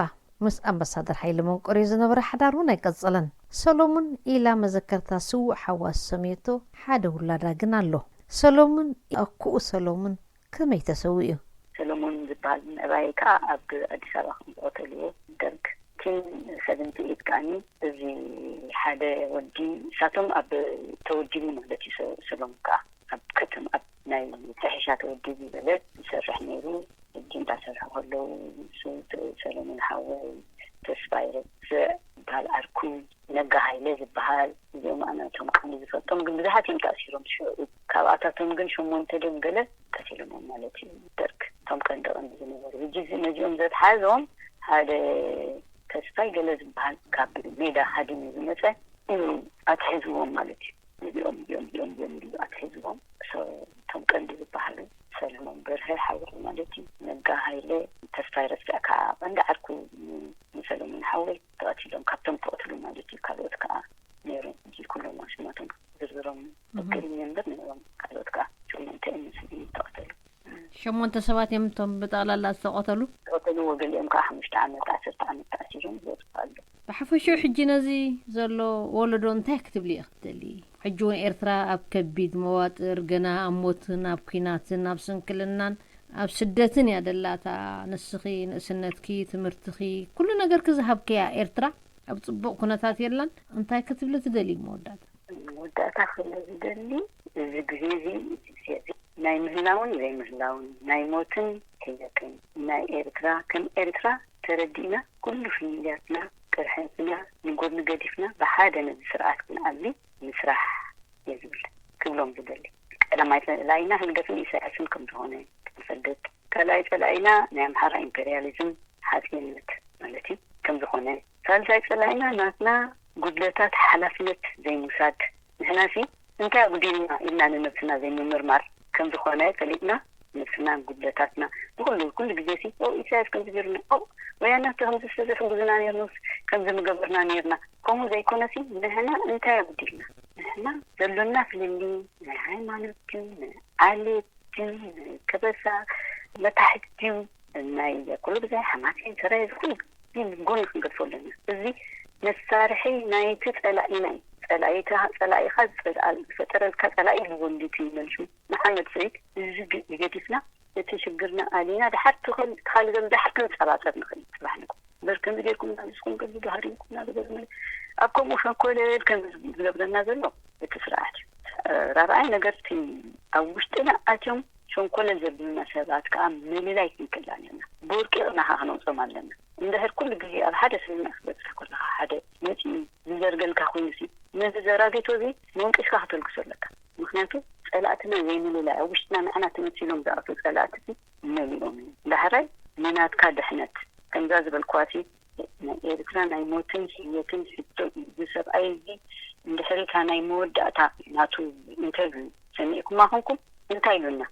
ምስ ኣምባሳደር ሃይለ መንቆርዮ ዝነበረ ሓዳር እውን ኣይቀጸለን። ሰሎሙን ኢላ መዘከርታ ስዉእ ሓዋ ዝሰመየቶ ሓደ ውላዳ ግን ኣሎ። ሰሎሙን ኣኩኡ ሰሎሙን ከመይ ተሰዊኡ? ሰሎሙን ዝበሃል ምዕባየይ ከዓ ኣብ ኣዲስ ኣበባ ከም ዝቐተልዎ ደርግ ቲን ሰቨንቲ ኤት ከዓኒ እዚ ሓደ ወዲ እሳቶም ኣብ ተወዲቡ ማለት እዩ። ሰሎሙን ከዓ ኣብ ከተማ ኣብ ናይ ፍሕሻ ተወዲቡ ዝበለ ይሰርሕ ነይሩ። ሕጂ እንዳሰርሑ ከለዉ ንሱ ሰለሙን ሓወይ፣ ተስፋይ ረስዕ ዝበሃል ዓርኩ፣ ነጋ ሃይለ ዝበሃል እዚኦም ኣነ እቶም ቀንዲ ዝፈልጦም ግን ብዙሓት እዮም ተኣሲሮም ሽዑ። ካብኣታቶም ግን ሸሞንተ ድዮም ገለ ቀቲሎሞም ማለት እዩ ደርግ እቶም ቀንዲ ቀንዲ ዝነበሩ። ሕጂ እዚ ነዚኦም ዘትሓዞም ሓደ ተስፋይ ገለ ዝበሃል ካብ ሜዳ ሃዲሙ ዝመፀ እዩ ኣትሒዝዎም ማለት እዩ። እዚኦም እዚኦም እዚኦም እዚኦም ኢሉ ኣትሒዝዎም። So እቶም ቀንዲ ዝበሃሉ ሰለሞን በርሀ ሓወይ ማለት እዩ፣ ነጋ ሃይለ፣ ተስፋይ ረስዕ ከዓ ቀንዲ ዓርኩ ንሰለሞን ሓወይ ተቐቲሎም ካብቶም ተቐትሉ ማለት እዩ። ካልኦት ከዓ ነይሮም ሕጂ ኩሎም ሽማቶም ዝርዝሮም እገርኛ እምበር ነይሮም ካልኦት ከዓ ሸሞንተ እዮም ዝብሉ ተቐተሉ። ሸሞንተ ሰባት እዮም እቶም ብጠቕላላ ዝተቐተሉ። ዝተቐተልዎ ገሊኦም ከዓ ሓሙሽተ ዓመት ዓሰርተ ዓመት ተኣሲሮም ዝወፅኡ ኣለዉ። ብሓፈሽኡ ሕጂ ነዚ ዘሎ ወለዶ እንታይ ክትብሊ ኢኺ ትደልዪ? ሕጂ እውን ኤርትራ ኣብ ከቢድ መዋጥር፣ ገና ኣብ ሞትን ኣብ ኲናትን ኣብ ስንክልናን ኣብ ስደትን እያ ደላ። እታ ንስኺ ንእስነትኪ፣ ትምህርትኺ፣ ኩሉ ነገርኪ ዝሃብክያ ኤርትራ ኣብ ጽቡቕ ኩነታት የላን። እንታይ ክትብሊ ትደልዪ መወዳእታ? መወዳእታ ክብሎ ዝደሊ እዚ ግዜ እዚ እዚ ግዜ እዚ ናይ ምህላውን ዘይምህላውን ናይ ሞትን ህይወትን ናይ ኤርትራ ከም ኤርትራ ተረዲእና ኩሉ ፍልልያትና ቅርሕንትና ንጎድኒ ገዲፍና ብሓደ ነዚ ስርዓት ክንኣሊ ምስራሕ እየ ዝብል ክብሎም ዝደሊ። ቀዳማይ ጸላኢና ህግደፍን ኢሳያስን ከም ዝኾነ ክንፈልጥ፣ ካልኣይ ጸላኢና ናይ ኣምሓራ ኢምፔርያሊዝም ሓጽይነት ማለት እዩ ከም ዝኾነ፣ ሳልሳይ ጸላኢና ናትና ጉድለታት ሓላፍነት ዘይምውሳድ፣ ንሕናሲ እንታይ ኣጉዲልና ኢልና ንነብስና ዘይምምርማር ከም ዝኾነ ፈሊጥና ነብስናን ጉድለታትና ንኩሉ ኩሉ ግዜ ሲ ኦ ኢሳያስ ከምዚ ገይሩና ኦ ወያናት ከምዚ ስለ ዘሕጉዝና ነይርኖስ ከምዚ ምገበርና ነይርና ከምኡ ዘይኮነሲ ንሕና እንታይ ኣጉዲልና ንሕና ዘሎና ፍልልይ ናይ ሃይማኖት ድዩ ናይ ዓሌት ድዩ ናይ ከበሳ መታሕት ድዩ ናይ ኩሉ ግዜ ሓማሴን ሰራየ ዝኩሉ ግን ጎኒ ክንገድፎ ኣለና። እዚ መሳርሒ ናይቲ ጸላኢና እዩ። ጸላኢኻ ዝፈጠረልካ ጸላኢ ንወሊዱ ይመልሱ። መሓመድ ስዒድ፣ እዚ ገዲፍና እቲ ሽግርና ኣሊና ድሓር ትኸል ትኻልገም ድሓር ክንጸባጸብ ንኽእል ጽባሕ ንግሆ። እምበር ከምዚ ጌርኩም ኢና ንስኹም ገሉ ባህሪምኩም ኢና ዝገርመ ኣብ ከምኡ ሸንኮለል ከም ዝገብረና ዘሎ እቲ ስርዓት እዩ። ራብዓይ ነገር እቲ ኣብ ውሽጥና ኣትዮም ሸንኮለል ዘብሉና ሰባት ከዓ ምልላይ ክንክእል ኣለና። ቦርቂቕና ከዓ ክነውፅኦም ኣለና። እንድሕር ኩሉ ግዜ ኣብ ሓደ ስምምዕ ክትበፅሕ ከለኻ ሓደ መፂኡ ዝዘርገልካ ኮይኑሲ ነዚ ዘራጌቶ እዚ መንቂስካ ክተልግሶ ኣለካ። ምክንያቱ ጸላእትና ዘይምልላይ ኣብ ውሽጥና ንዓና ተመሲሎም ዝኣትዉ ጸላእትሲ መሊኦም እዮም። ዳሕራይ ንናትካ ድሕነት ከምዛ ዝበልኳሲ ናይ ኤርትራ ናይ ሞትን ህይወትን ሕቶ እዩ። እዚ ሰብኣይ እዚ እንድሕሪ እታ ናይ መወዳእታ ናቱ ኢንተርቪው ሰሚዕኩማ ኮንኩም እንታይ ኢሉና?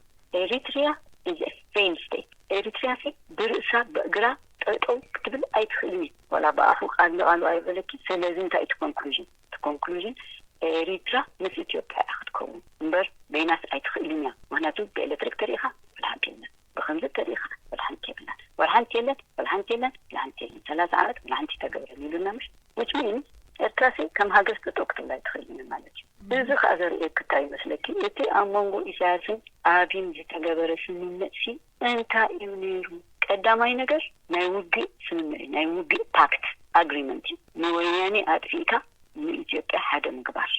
ኤሪትሪያ is a failed state። ኤሪትሪያ ሲ ብርእሳ ብእግራ ጠጠው ክትብል ኣይትኽእልን እዩ። ዋላ ብኣፉ ቃል ንቃሉ ኣይበለኪ። ስለዚ እንታይ እቲ ኮንክሉዥን? እቲ ኮንክሉዥን ኤሪትራ ምስ ኢትዮጵያ እያ ክትከውን እምበር በይናስ ኣይትኽእልን እያ። ምክንያቱ ብኤሌክትሪክ ተሪኢኻ ወላ ሓንቲ የለን፣ ብከምዚ ተሪኢኻ ወላ ሓንቲ የብላን፣ ወላ ሓንቲ የለን፣ ወላ ሓንቲ የለን፣ ወላ ሓንቲ የለን። ሰላሳ ዓመት ወላ ሓንቲ ተገብረን ይብሉና ምሽ? Which means ኤርትራ ሲ ከም ሃገር ጠጠው ክትብል ኣይትኽእልን ማለት እዩ። እዚ ከዓ ዘርእየኪ እንታይ ይመስለኪ? እቲ ኣብ መንጎ ኢሳያስን ኣብይን ዝተገበረ ስምምዕ ሲ እንታይ እዩ ነይሩ? ቀዳማይ ነገር ናይ ውግእ ስምምዕ እዩ፣ ናይ ውግእ ፓክት ኣግሪመንት እዩ። ንወያኔ ኣጥፊእካ ንኢትዮጵያ ሓደ ምግባር፣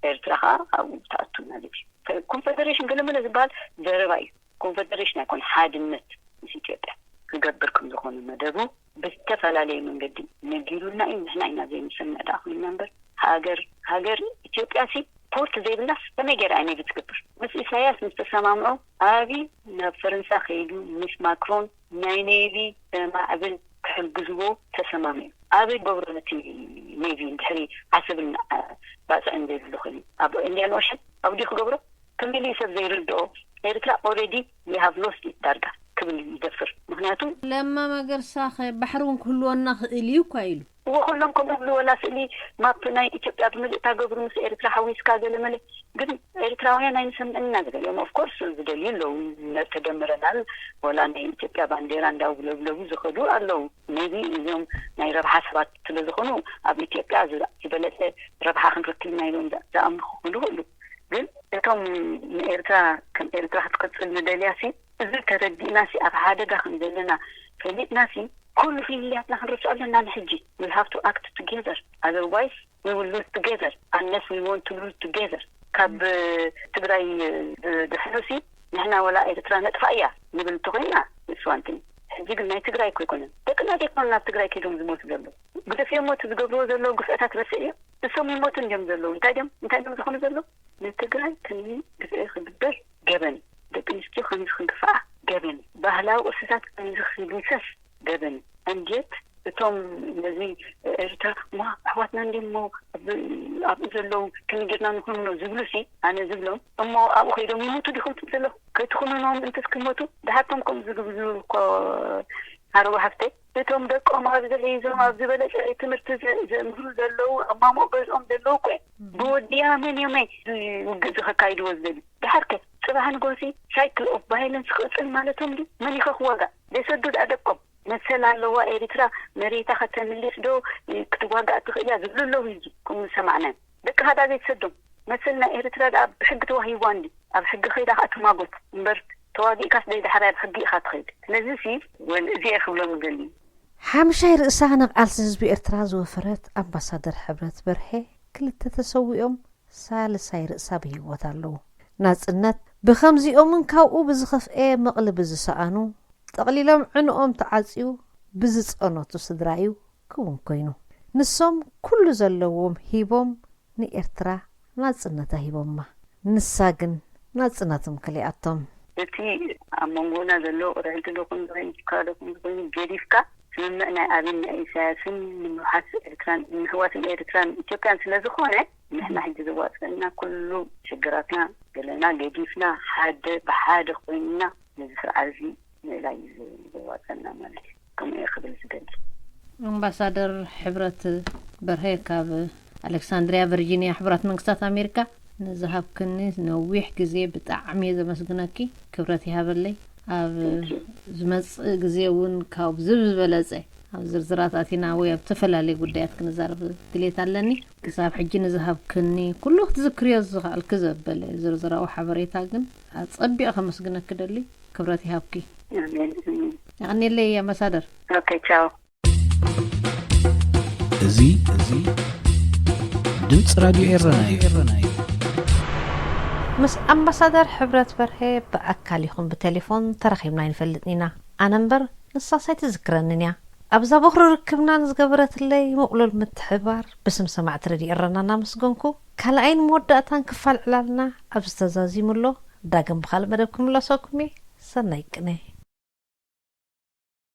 ኤርትራ ከዓ ኣብኡ ትኣቱ ማለት እዩ። ኮንፌደሬሽን ገለመለ ዝበሃል ዘረባ እዩ። ኮንፌደሬሽን ኣይኮነ ሓድነት ምስ ኢትዮጵያ ክገብር ከም ዝኾነ መደቡ ብዝተፈላለየ መንገዲ ነጊሩና እዩ። ንሕና ኢና ዘይንሰምዕ ደኣ ኮይንና እምበር ሃገር ሃገር ኢትዮጵያ ሲ ፖርት ዘይብላስ ከመይ ገይራ እያ ኔቪ ትገብር? ምስ ኢሳያስ ምስ ተሰማምዑ ኣብይ ናብ ፈረንሳ ከይዱ ምስ ማክሮን ናይ ኔቪ ከማዕብል ክሕግዝዎ ተሰማሚዑ። ኣብይ ገብሮ ነቲ ኔቪ እንድሕሪ ዓሰብን ባፅዕን ዘይብሉ ኮይኑ ኣብ ኢንዲያን ኦሽን ኣብዲ ክገብሮ ከመይ ኢሉ ሰብ ዘይርድኦ ኤርትራ already we have lost it ዳርጋ ክብል ይደፍር። ምክንያቱ ለማ መገርሳ ከ ባሕሪ እውን ክህልወና ክእል እዩ እኳ ኢሉ። እዎ ኩሎም ከምኡ ብሉ ወላ ስእሊ ማፕ ናይ ኢትዮጵያ ብምልእታ ገብሩ ምስ ኤርትራ ሓዊስካ ገለ መለ ግን ኤርትራውያን ኣይንሰምዕን ኢና ዝብል እዮም። Of course ዝደልዩ ኣለዉ። ተደምረናል ወላ ናይ ኢትዮጵያ ባንዴራ እንዳውለብለቡ ዝኸዱ ኣለዉ። ነዚ እዚኦም ናይ ረብሓ ሰባት ስለ ዝኾኑ ኣብ ኢትዮጵያ ዝበለፀ ረብሓ ክንረክብ ኢና ኢሎም ዝኣምኑ ክኾኑ ይኽእሉ። ግን እቶም ንኤርትራ ከም ኤርትራ ክትቅፅል ንደልያ ሲ እዚ ተረዲእና ሲ ኣብ ሓደጋ ከም ዘለና ፈሊጥና ሲ ኩሉ ፍልልያትና ክንርስዖ ኣለና። ንሕጂ we have to act together, otherwise we will lose together, unless we want to lose together። ካብ ትግራይ ድሕኑ ሲ ንሕና ወላ ኤርትራ ነጥፋ እያ ንብል እንተኮይና ንስዋንትን ሕጂ ግን ናይ ትግራይ እኮ ኣይኮነን። ደቅና ደይኮኑ ናብ ትግራይ ከይዶም ዝሞቱ ዘለዉ ግደፍዮ ሞት ዝገብርዎ ዘለዉ ግፍዕታት ረስዕ እዮም። እሶም ይሞቱ እንዲዮም ዘለዉ እንታይ ድዮም እንታይ ድዮም ዝኾኑ ዘለዉ ንትግራይ ከምዚ ግፍዒ ክግበር ገበን፣ ደቂ ኣንስትዮ ከምዚ ክግፍዓ ገበን፣ ባህላዊ ቅርስታት ከምዚ ክምሰስ ገበን። And yet እቶም ነዚ ኤርትራ እሞ ኣሕዋትና እንዲ እሞ ኣብኡ ዘለዉ ከመይ ጌርና ንኹንኖ ዝብሉ ሲ ኣነ ዝብሎም እሞ ኣብኡ ከይዶም ይሞቱ ዲኹም ትብ ዘለኹ ከይትኹንኖም እንተስ ክሞቱ ድሓቶም ከም ዝግብዙ እኮ ሓረቡ ሃፍተይ እቶም ደቆም ኣብዚ ሒዞም ኣብ ዝበለጸ ትምህርቲ ዘምህሩ ዘለዉ ኣብ ማሞቕ ገዝኦም ዘለዉ እኮ ብወድያ መን እዮመይ ውግእ ዝኸካይድዎ ዝደልዩ ድሓርከ ጽባሕ ንጎሲ ሳይክል ኦፍ ቫይለንስ ክቕጽል ማለቶም ድዩ መን ይኸ ክዋጋእ ዘይሰዱ ደኣ ደቆም መሰል ኣለዋ ኤሪትራ መሬታ ከተምልስ ዶ ክትዋጋእ ትኽእል እያ ዝብሉ ኣለዉ ህጂ ከም ዝሰማዕናዮ ደቂ ሃዳ ዘይትሰዶም መሰል ናይ ኤሪትራ ደኣ ብሕጊ ተዋሂብዋ እንዲ ኣብ ሕጊ ከይዳ ከኣ ትማጎት እምበር ተዋጊእካስ ደይ ዳሕራይ ኣብ ሕጊ ኢኻ ትኸይድ ስለዚ ሲ ወል እዚ እየ ክብሎም ዝደሊ ሓምሻይ ርእሳ ንቓልሲ ህዝቢ ኤርትራ ዝወፈረት ኣምባሳደር ሕብረት በርሄ ክልተ ተሰዊኦም ሳልሳይ ርእሳ ብህይወት ኣለዉ። ናጽነት ብኸምዚኦምን ካብኡ ብዝኸፍኤ መቕልቢ ዝሰኣኑ፣ ጠቕሊሎም ዕንኦም ተዓጽዩ ብዝጸነቱ ስድራ'ዩ ክውን ኮይኑ። ንሶም ኩሉ ዘለዎም ሂቦም ንኤርትራ ናጽነታ ሂቦማ። ንሳ ግን ናጽነቶም ከሊኣቶም። እቲ ኣብ መንጎና ዘሎ ቁርዕንቲ ዶ ኮይኑ ኮይኑ ጭካ ዶ ኮይኑ ኮይኑ ገዲፍካ ስምምዕ ናይ ኣብን ናይ ኢሳያስን ንምውሓስ ኤርትራን ንምሕዋስን ኤርትራን ኢትዮጵያን ስለ ዝኾነ ንሕና ሕጂ ዘዋፅአና ኩሉ ሽግራትና ገለና ገዲፍና ሓደ ብሓደ ኮይንና ነዚ ስርዓት እዚ ምእላይ እዩ ዘዋፅአና ማለት እዩ። ከምኡ እየ ክብል ዝደሊ። ኣምባሳደር ሕብረት በርሀ ካብ ኣሌክሳንድሪያ ቨርጂኒያ ሕቡራት መንግስታት ኣሜሪካ ንዝሃብክኒ ነዊሕ ግዜ ብጣዕሚ እየ ዘመስግነኪ። ክብረት ይሃበለይ። ኣብ ዝመፅእ ግዜ እውን ካብዚ ብዝበለፀ ኣብ ዝርዝራት ኣቲና ወይ ኣብ ዝተፈላለዩ ጉዳያት ክንዛረብ ድሌት ኣለኒ። ክሳብ ሕጂ ንዝሃብክኒ ኩሉ ክትዝክርዮ ዝኽኣልኪ ዘበለ ዝርዝራዊ ሓበሬታ ግን ኣጸቢቐ ከመስግነኪ ደሊ። ክብረት ይሃብኪ። ኣሜን ኣሜን። የቐኔለይ ኣምባሳደር። ኦኬ ቻው። እዚ እዚ ድምፂ ራድዮ ኤረና እዩ። ምስ ኣምባሳደር ሕብረት በርሀ ብኣካል ይኹን ብቴሌፎን ተራኺብና ኣይንፈልጥን ኢና። ኣነ እምበር ንሳስ ኣይትዝክረንን እያ። ኣብዛ በኹሪ ርክብና ንዝገበረትለይ ምቕሉል ምትሕብባር ብስም ሰማዕቲ ረድዮ ኤረና እናመስገንኩ፣ ካልኣይን መወዳእታን ክፋል ዕላልና ኣብዚ ተዛዚሙ ኣሎ። ዳግም ብኻልእ መደብ ክምለሰኩም እየ። ሰናይ ቅነ።